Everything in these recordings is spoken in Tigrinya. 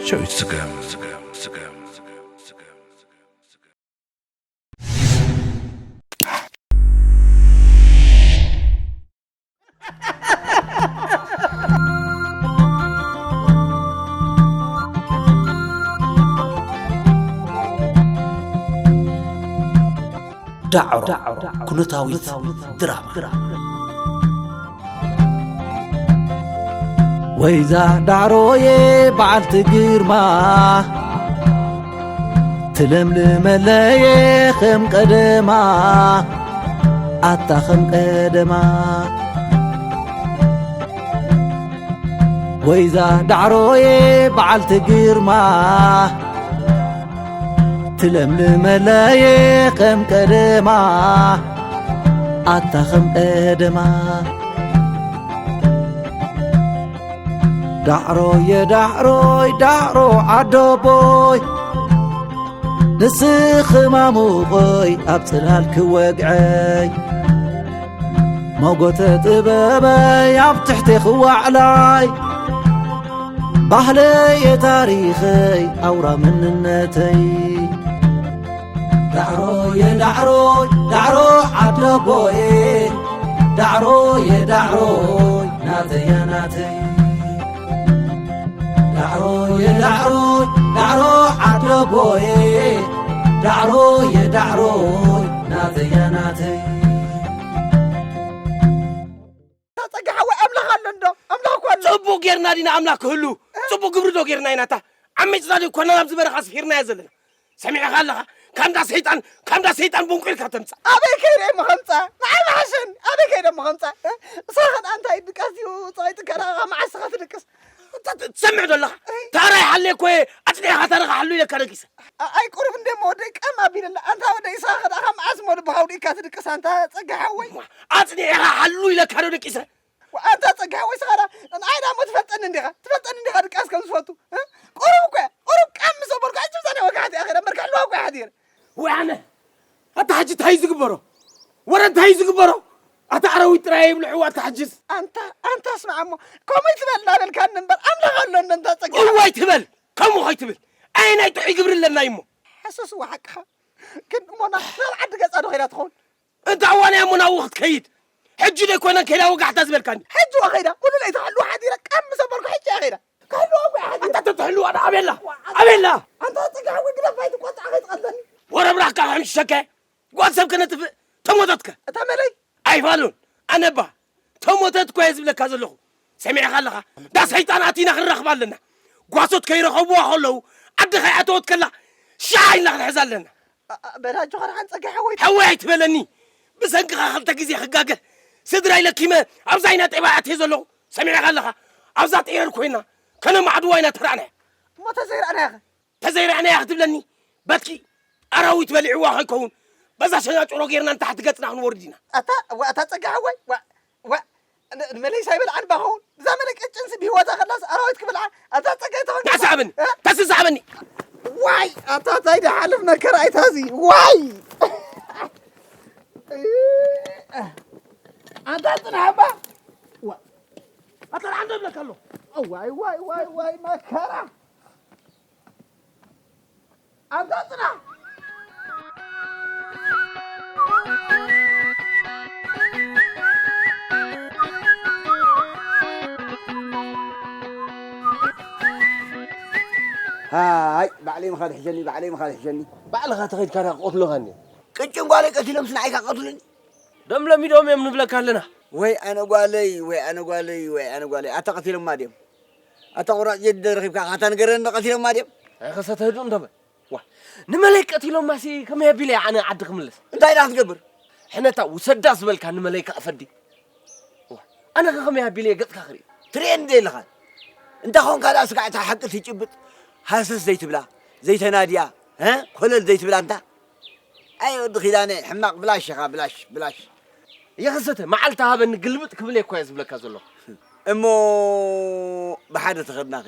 ጨው ይስገም። ዳዕሮ ኩነታዊት ድራማ። ወይዛ ዳዕሮዬ በዓልቲ ግርማ፣ ትለምልመለየ ከም ቀደማ፣ ኣታ ከም ቀደማ። ወይዛ ዳዕሮዬ በዓልቲ ግርማ፣ ትለምልመለየ ከም ቀደማ፣ ኣታ ከም ቀደማ። ዳዕሮየ ዳዕሮይ ዳዕሮ ዓደቦይ፣ ንስኺ ማሙቐይ ኣብ ጽላል ክወግዐይ፣ መጎተ ጥበበይ ኣብ ትሕቴ ክዋዕላይ፣ ባህለየ ታሪኸይ ኣውራ መንነተይ። ዳዕሮየ ዳዕሮይ ዳዕሮ ዓደቦየ፣ ዳዕሮየ ዳዕሮይ ናተያ ናተይ። ዳዕሮየ ዳዕሮይ ዳዕሮ ዓደቦየ፣ ዳዕሮየ ዳዕሮይ ናተያ ናተይ። ጸጋ ሓወይ፣ ኣምላኽ ኣሎ እንዶ? ኣምላኽ እኮ ኣሎ። ጽቡቕ ጌርና ዲና ኣምላኽ ክህሉ? ጽቡቕ ግብሪ ዶ ጌርና ኢና? እታ ዓሚጽና ዶ ኮና ናብዚ በረኻ ስፊርናዮ ዘለና? ሰሚዕኻ ኣለኻ? ካብ እንዳ ሰይጣን፣ ካብ እንዳ ሰይጣን ቦንቁ ኢልካ ተምጽእ። ኣበይ ከይደ እሞ ከምጽኣ? ንዓይ መሓሸኒ። ኣበይ ከይደ እሞ ከምጽኣ? እ? ንስኻ ከ እንታይ ድቃስ ድዩ ጸቒጥካ ደኣ መዓስ ኢኻ ትድቅስ? ት-፣ ት-፣ ትሰምዕ ዶ ኣለኻ? እይ። ታራ ይሓልየኮ እየ፣ ኣጽኒዕኻ ታራኻ ሓሉ ኢለካ ደቂሰ። ኣ-፣ ኣይ ቁሩብ እንደ እሞ ወደይ ቀም ኣቢለላ። ኣንታ ወደይ ንስኻ ከ ደኣ ካብ መዓስ እሞ ልብኻ ኣውዲእካ ትድቅስ ኣንታ ጸጋ ሓወይ? እማ፣ ኣጽኒዕኻ ሓሉ ኢለካ ዶ ደቂሰ? ዋ፣ ኣንታ ጸጋ ሓወይ ንስኻ ደኣ ንዓይ ደኣ እሞ ትፈልጠኒ እንዲኻ፣ ትፈልጠኒ እንዲኻ ድቃስ ከም ዝፈቱ። እ? ቁሩብ እኮ እየ፣ ቁሩብ ቀም ምስ ኣበልኩ ሕጂ ምሳና ወጋሕቲ እየ ኸይደ፣ እምበር ክሕልዋ እኮ እየ ሓዲረ። ወይ ኣነ፣ ኣታ ሕጂ እንታይ እዩ ዝግበሮ? ወረ እንታይ እዩ ዝግበሮ? ኣታ ኣራዊት ጥራይ ይብልዕዋ ኣታ ሕጅስ። ኣንታ፣ ኣንታ ስማዕ እሞ፣ ከምኡ ይትበል እናበልካኒ እምበር፣ ኣምላኽ ኣሎ እንዶ እንታ ጸጋ። እዋይ ትበል፣ ከምኡ ኸይትብል። ኣየናይ ጥዑይ ግብሪ ኣለና እሞ? ሕሱስ እዋ ሓቅኻ። ግን እሞ ና-፣ ናብ ዓዲ ገጻ ዶ ኸይዳ ትኸውን? እንታ እዋን እያ እሞ ናብኡ ክትከይድ? ሕጂ ዶ ኣይኮነን ከይዳ ወጋሕታ ዝበልካኒ? ሕጂ እዋ ኸይዳ፣ ሙሉ ለይቲ ክሕልዋ ሓዲረ፣ ቀም ምስ ኣበልኩ ሕጂ እያ ኸይዳ። ክሕልዋ እኮ እያ ሓዲረ። ኣንታ ተትሕልዋ ደኣ ኣበላ፣ ኣበላ። ኣንታ ጸጋ ሓወይ ግደፍ ኣይትቆጣዕ፣ ከይትቐትለኒ። ወረ ብራኽካ ከምሽሸካየ። ጓል ሰብ ከነጥፍእ ተሞተትከ? እታ መለይ? ኣይፋሉን። ኣነባ ተሞተት እኮ እየ ዝብለካ ዘለኹ። ሰሚዕኻ ኣለኻ? ዳ ሰይጣን ኣቲና ክንራኽባ ኣለና። ጓሶት ከይረኸብዋ ከለዉ፣ ዓዲ ከይኣተወት ከላ፣ ሻዕ ኢልና ክንሕዛ ኣለና። ኣ-፣ ኣ-፣ በል ኣጆኻ ደሓን ጸጋ ሓወይ። ሓወይ ኣይትበለኒ። ብሰንክኻ ክልተ ግዜ ክጋገ ስድራይ ለኪመ ኣብዛ ኢና ጤባ ኣትየ ዘለኹ። ሰሚዕኻ ኣለኻ? ኣብዛ ጤረር ኮይና ከነማዕድዋ ኢና ተራእናያ። እሞ ተዘይረኣናያ ኸ? ተዘይረኣናያ ክትብለኒ? በትኪ ኣራዊት በሊዕዋ ከይከውን በዛ ሸኛጭሮ ጌርና ንታሕቲ ገጽና ክንወርድ ኢና። ኣታ፣ ዋ፣ ኣታ ጸጋ ሓወይ፣ ዋ፣ ዋ፣ ን-፣ ንመለይሳ ይበልዓ ንባኸውን። እዛ መለይ ቀጭንሲ ብህይወታ ከላስ ኣራዊት ክበልዓ? ኣታ ጸጋ ይተኸን። ተስዕበኒ፣ እ? ተስስዕበኒ። ዋይ፣ ኣታ ታይ ድሓልፍ መከራ ኣይታዚ። ዋይ! ኣታ ጽናሕ እባ። ዋ፣ ኣታ ደሓን ዶ ይብለካ ኣሎ? ዋይ፣ ዋይ፣ ዋይ፣ ዋይ፣ መከራ። ኣንታ ጽናሕ። ሃይ፣ ባዕለይ ምኻድ ሕሸኒ፣ ባዕለይ ምኻድ ሕሸኒ። ባዕልኻ ተኸይድካ ዳ ክቐትሉኻ እንድዮም። ቅጭን ጓለይ ቀቲሎምስ ንዓይ ክቐትሉኒ? ደም ለሚዶም እዮም ንብለካ ኣለና። ወይ ኣነ ጓለይ፣ ወይ ኣነ ጓለይ፣ ወይ ኣነ ጓለይ። ኣታ ቀቲሎማ ድዮም? ኣታ ቁራጭ ጀዲደ ረኺብካ፣ ኣታ ንገረኒ፣ ቀቲሎማ ድዮም? ኣይ ኸሰተ ህዱእ እንተ በል። ዋ፣ ንመለይ ቀቲሎማሲ ከመይ ኣቢለ ኣነ ዓዲ ክምለስ? እንታይ ደኣ ክትገብር? ሕነታ ውሰዳ ዝበልካ ንመለይካ ኣፈዲ። ዋ፣ ኣነ ከ ከመይ ኣቢለ ገጽካ ክርኢ? ትርእየኒ ዶ የለኻን? እንተ ኾንካ ደኣ ስጋዕ እታ ሓቂ ትጭብጥ፣ ሃሰስ ዘይትብላ፣ ዘይተናድያ፣ እ? ኮለል ዘይትብላ እንታ? ኣይ ወዲ ኪዳነ፣ ሕማቕ ብላሽ ኢኻ፣ ብላሽ፣ ብላሽ። የኸሰተ፣ መዓልቲ ሃበኒ ግልብጥ ክብል እየ እኮ እየ ዝብለካ ዘለኹ። እሞ ብሓደ ተኸድናኺ።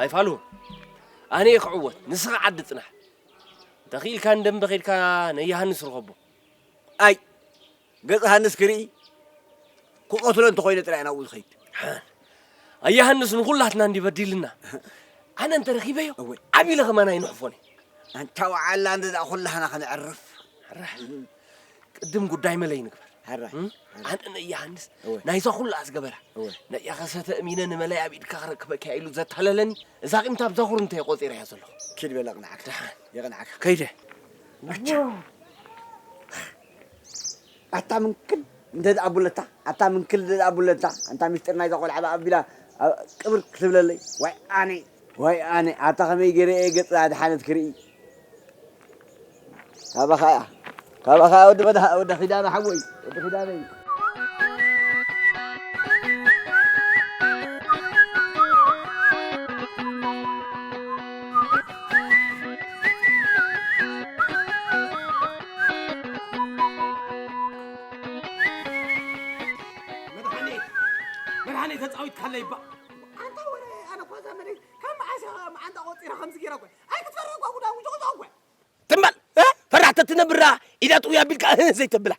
ኣይፋሉ፣ ኣነ እየ ክዕወት፣ ንስኻ ዓዲ ጽናሕ። እንተኽኢልካ ንደንበ ኸይድካ ንዮሃንስ ርኸቦ። ኣይ፣ ገጽ ሃንስ ክርኢ ክቐትሎ እንተኾይነ ጥራይ ናብኡ ዝኸይድ። ሓን፣ ኣዮሃንስ ንኹላትና እንዲ በዲልና። ኣነ እንተ ረኺበዮ፣ እወ። ዓቢ ኢለ ከማን ኣይንሕፎን እየ። ኣንታ ወዓላ እንደ ደኣ ኩላህና ከነዕርፍ። ሕራይ። ቅድም ጉዳይ መለይ ንግበር። ሕራይ። እም? ሕራይ። ኣነ ንዮሃንስ እወ። ናይዛ ኩላ ዝገበራ። እወ። ነያ ከሰተ እሚነ ንመለይ ኣብ ኢድካ ክረክበካ ኢሉ ዘታለለኒ፣ እዛ ቂምታ ኣብዛ ኩርንተ እየ ቆጺረያ ዘለኹ። ኪድ በል ኣቕንዓካ። ደሓን። የቕንዓካ። ከይደ። ኣታ ምንክል እንደ ደኣ ቡለታ፣ ኣታ ምንክል እንደ ደኣ ቡለታ፣ ኣንታ ሚስጥር ናይዛ ቆልዓ ብኣ ኣቢላ፣ ኣብ ቅብር ክትብለለይ። ዋይ ኣነ፣ ዋይ ኣነ፣ ኣታ ከመይ ገይረ እየ ገጻ ድሓነት ክርኢ። ካባኻ እያ፣ ካባኻ እያ ወዲ መድሃ-፣ ወዲ ኺዳነ ሓወይ፣ ወዲ ኺዳነይ። መድሓኒት፣ መድሓኒት ተጻዊትካለይ እባ። ኣንታ ወረ ኣነ እኳ እዛ መሬት ካብ መዓስ እያ መዓንጣ ቆጺራ ከምዚ ገይራ እኮ። ኣይክትፈርህ እኳ ጉዳ ውጆ ውጆ እኮ። ትም በል! እ? ፈራሕ ተትነብር ደኣ ኢዳ ጥውይ ኣቢልካ እህ ዘይተብላ።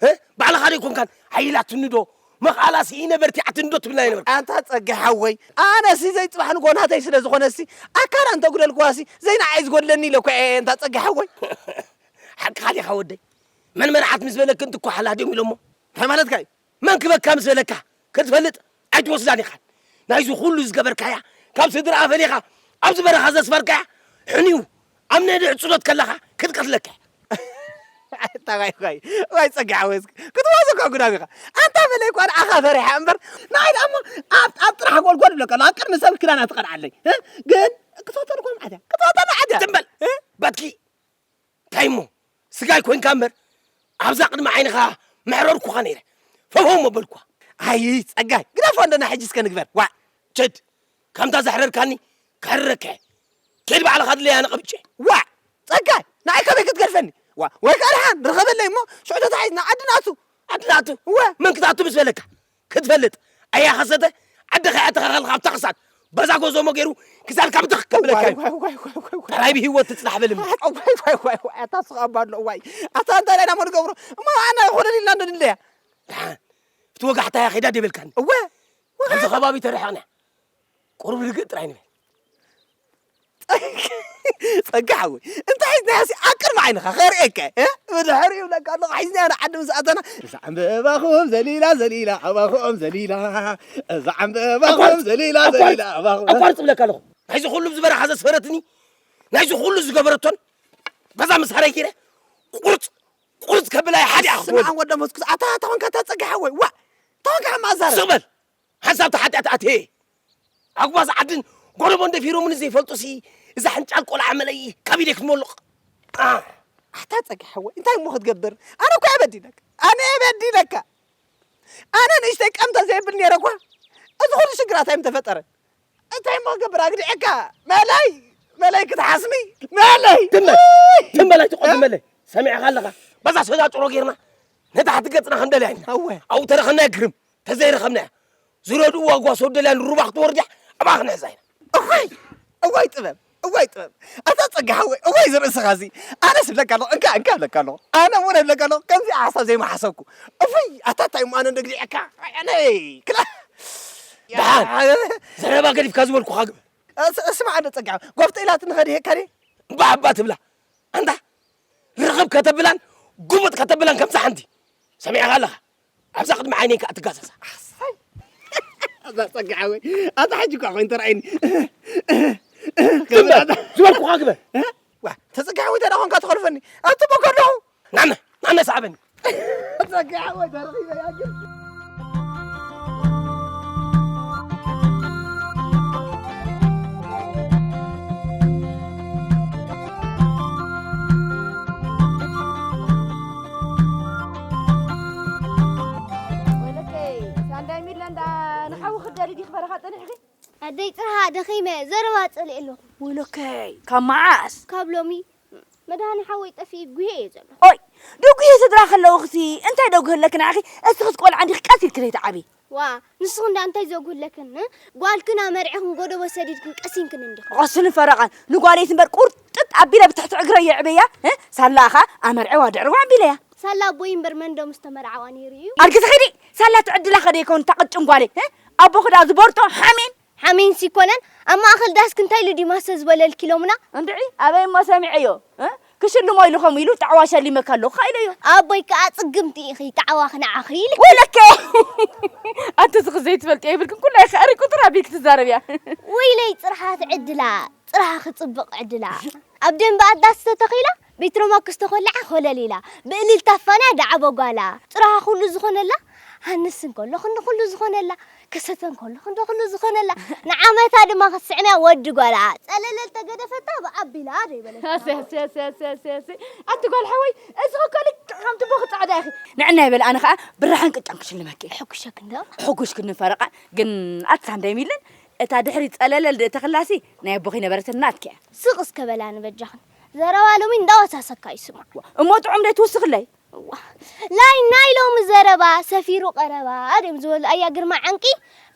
እ? ባዕልኻ ዶ ኣይኮንካን ሓይላትኒ ዶ መኽኣላ ስኢነ በርቲዓትኒ ዶ ትብልና ኣይነበርካ? ኣንታ ጸጋይ ሓወይ፣ ኣነሲ ዘይጽባሕ ንጎ ናተይ ስለ ዝኾነሲ ኣካል ኣንተ ጉደልክዋሲ ዘይንዓይ ዝጎድለኒ ኢለ እኮ እየ ኣንታ ጸጋይ ሓወይ። ሓቅኻ ዲኻ ወደይ? መን መርዓት ምስ በለክ እንትኳሓላ ድዮም ኢሎሞ? እንታይ ማለትካ እዩ? መን ክበካ ምስ በለካ ክትፈልጥ ኣይትወስዳን ኢኻን። ናይዚ ኩሉ ዝገበርካያ ካብ ስድራኣ ፈሊኻ ኣብዚ በረኻ ዘስፈርካያ ሕንዩ ኣብ ነድዕ ጽሎት ከለኻ ክትቀትለካ። እንታይ ዋይ ዋይ ዋይ ጸጋ ሓወይ እስኪ ክትወዞ እኳ ጉዳም ኢኻ። ኣንታ በለይ እኳ ንዓኻ ፈሪሓ እምበር ንዓይ ደኣ እሞ ኣብ ኣብ ጥራሕ ጎልጎል ብለካ ኣሎ ኣብ ቅድሚ ሰብ ክዳና ትቐድዓለይ እ? ግን ክትወተልኩም ዓድያ ክትወተና ዓድያ ትም በል እ? በትኪ እንታይ እሞ ስጋይ ኮንካ እምበር ኣብዛ ቅድሚ ዓይንኻ መሕረርኩኻ ነይረ ፈፈው መበልኳ። ኣይ ጸጋይ ግደፎ እንደና ሕጂ እስከ ንግበር ዋ። ችድ ከምታ ዘሕረርካኒ ከሕርረካ እየ። ኬድ ባዕልኻ ድለይ ኣነ ቀብጨ። ዋ ጸጋይ ንዓይ ከመይ ክትገድፈኒ ዋ ወይ ከኣ ደሓን ርኸበለይ እሞ ሽዑ ተታሒዝና ዓዲ ንኣቱ። ዓዲ ንኣቱ እወ። መን ክትኣቱ ምስ በለካ ክትፈልጥ ኣያ ከሰተ ዓዲ ከይኣተኻኸልካ ኣብታ ክሳድ በዛ ጎዞሞ ገይሩ ክሳድካ ብትኽ ከብለካ እዩ። ዋይ ዋይ ዋይ ዋይ ዋይ። ጥራይ ብህይወት ትጽናሕ በልኒ። ዋይ ዋይ ዋይ ዋይ ኣታ ስኻ ባሎ ዋይ ኣታ እንታይ ዳይና ሞ ንገብሮ እሞ ኣና ይኾነን ኢልና እንዶ ንለያ። ደሓን እቲ ወጋሕታ እያ ኸይዳ ደበልካኒ እወ። ኣብዚ ከባቢ ተረሓቕና ቁሩብ ርግእ ጥራይ ንበል። ጸጋ ሓወይ እንታይ ሒዝናያ ሲ ኣብ ቅድሚ ዓይንኻ ከርእየካ እ? ብድሕሪኡ ይብለካ ኣለኹ ሒዝናያ ንዓዲ ምስ ኣተና እዛ ዕምበባኹም ዘሊላ ዘሊላ ኣባኹም ዘሊላ እዛ ዕምበባኹም ኣቋርጽ! ዘሊላ ኣቋርጽ! ዘሊላ ኣባኹም ኣቋርጽ እብለካ ኣለኹ። ናይዚ ኩሉ ኣብዚ በረኻ ዘስፈረትኒ ናይዚ ኩሉ ዝገበረቶን በዛ መሳርያ ገይረ ቁርጽ ቁርጽ ከብላ እየ ሓዲኣ ስምዓ ክብሉ። ወደ መስኩስ ኣታ ተኾንካ እታ ጸጋ ሓወይ ዋ ተኾንካ ማዛረብ ስቕ በል። ሓንሳብ ተሓጢኣት ኣትየ ኣጉባዝ ዓድን ጎረቦን ደፊሮምኒ ዘይፈልጡሲ እዛ ሕንጫል ቆልዓ መለይ ካብ ኢደይ ክትመልቕ። ኣታ ጸጋ ሓወይ እንታይ እሞ ክትገብር ኣነ እኮ እየ በዲለካ ኣነ እየ በዲለካ ኣነ ንእሽተይ ቀምተ ዘይብል ነይረ እኳ እዚ ኩሉ ሽግራት ኣይምተፈጠረ እንታይ እሞ ክገብር ኣግዲዐካ መለይ መለይ ክትሓስሚ መለይ ትመ ትመላይ ትቆ ትመለይ ሰሚዕኻ ኣለኻ በዛ ሰዳ ጭሮ ጌርና ነታ ሓንቲ ገጽና ከም ደልያ ኢና ኣወ ኣብኡ ተረኸና ግርም ተዘይረኸብናያ ዝረድእዋ ጓሶ ደልያ ንሩባ ክትወርድ እያ ኣብኣ ክንሕዛ ኢና እዋይ እዋይ ጥበብ እዋይ ጥበብ ኣታ ጸጋ ሓወይ እዋይ ዝርእስኻ እዚ ኣነ ስብለካ ኣለኹ እንካ እንካ ብለካ ኣለኹ ኣነ እውን ብለካ ኣለኹ ከምዚ ሓሳብ ዘይመሓሰብኩ እፍይ ኣታ እንታይ እሞ ኣነ እንደግዲዐካ ኣነይ ክላ ደሓን ዘረባ ገዲፍካ ዝበልኩኻ ግበር እስማዕ እንዶ ጸጋ ጎፍጠ ኢላትኒ ከዲሄካ ድየ እምባ እባ ትብላ ኣንታ ርኽብ ከተብላን ጉብጥ ከተብላን ከምዛ ሓንቲ ሰሚዕኻ ኣለኻ ኣብዛ ቅድሚ ዓይነይ ከዓ ትጋሰሳ ኣሳይ ኣዛ ጸግዓ ወይ ኣታ ሕጂ እኳ ኮይኑ ተረኣይኒ ግበር ዝበልኩኻ ግበር ዋ ተጸግዓ ወይ ተዳ ኮንካ ትኸልፈኒ ኣትቦ ከለኹ ናነ ናነ ሰዓበኒ ጸግዓ ወይ ተረኺበ ያግር ወለከይ ሳንዳይ ሚድለ እንዳ ንሓዊ ክደሊ ዲኽ በረኻ ጸኒሕኺ ኣደይ ጽሃ ደኺመ ዘረባ ጸሊኤ ኣለኹ። ወለከይ ካብ መዓስ? ካብ ሎሚ መድሃኒ ሓወይ ጠፊኡ ጉሄ እየ ዘለኹ። ኦይ ደጉ ስድራ ከለውኽሲ እንታይ ደጉ ኣለክ ንዓኺ? እስኽስ ቆልዓ እንዲኽ ቀስ ኢልክ ዘይትዓቢ። ዋ፣ ንስኽን ደኣ እንታይ ዘጉህለክን? ጓልክን ኣመርዒኽን ጎደቦ ሰዲድክን ቀሲንክን እንዲኽን። ቐስንን ፈረቓን ንጓለይስ እምበር ቁርጥጥ ኣቢለ ብትሕቲ እግረይ የዕበያ። እ? ሳላ ኸኣ ኣመርዒዋ ድዕርዋ ኣቢለያ። ሳላ ኣቦይ እምበር መን ዶ ምስ ተመርዓዋ ነይሩ እዩ? ኣድጊ ትኸዲ፣ ሳላ ትዕድላ ኸደ ይከውን እታ ቅጭን ጓለይ። እ? ኣቦ ክዳ ዝበርጦ ሓሜን። ሓሜንሲ ይኮነን፣ ኣብ ማእኸል ዳስክ እንታይ ኢሉ ድዩ ማሰ ዝበለልኪ ሎምና? እንድዒ፣ ኣበይ እሞ ሰሚዐዮ? እ? ክሽልሞ ኢሉ ከምኡ ኢሉ ጣዕዋ ሸሊመካ ኣለኹ ኢለዮ። ኣቦይ ከኣ ጽግምቲ ኢኺ፣ ጣዕዋ ክንዓኺ ኢልኪ። ወይለከ! ኣንቲ ዝኽ ዘይትፈልጥዮ ይብልክን፣ ኩላ ኢኺ ኣሪ ቁጥር ኣቢልኪ ትዛረብያ። ወይለይ ጽርሓ ትዕድላ፣ ጽርሓ ክጽብቕ ዕድላ። ኣብ ደንበ ኣዳስ ተተኺላ፣ ቤትሮማክስ ተኾሊዓ ኮለል ኢላ፣ ብእልልታ ፋና ዳዕቦ ጓላ። ጽርሓ ኩሉ ዝኾነላ፣ ሃንስ እንከሎ ክንዲ ኩሉ ዝኾነላ፣ ከሰተ እንከሎ ክንዲ ኩሉ ዝኾነላ፣ ንዓመታ ድማ ክትስዕምያ ወዲ ጓላ። ጸለለል ተገደፈታ ብኣቢላ ዶ ይበለታ። ኣሰ፣ ኣሰ፣ ኣሰ፣ ኣሰ፣ ኣሰ፣ ኣሰ። ኣቲ ጓል ሓወይ፣ እዚ እኮ ልክዕ ከምቲ ቦኺ ጻዕዳ ኢኺ። ንዕና ይበል፣ ኣነ ኸኣ ብራሕን ቅጫን ክሽልመኪ። ሕጉሸክ እንዶ? ሕጉሽ ክንፈረቓ፣ ግን ኣቲ ሳንዳይ ሚለን፣ እታ ድሕሪ ጸለለል ደእተኽላሲ ናይ ኣቦኺ ነበረትና ናትኪ እያ። ስቕ እስከ በላ ንበጃኽን። ዘረባ ሎሚ እንዳወሳሰካ ይስማዕ። እሞ ጥዑም ደይ ትውስኽለይ? እዋ። ላይ ናይ ሎሚ ዘረባ ሰፊሩ ቀረባ ድዮም ዝበሉ ኣያ ግርማ ዓንቂ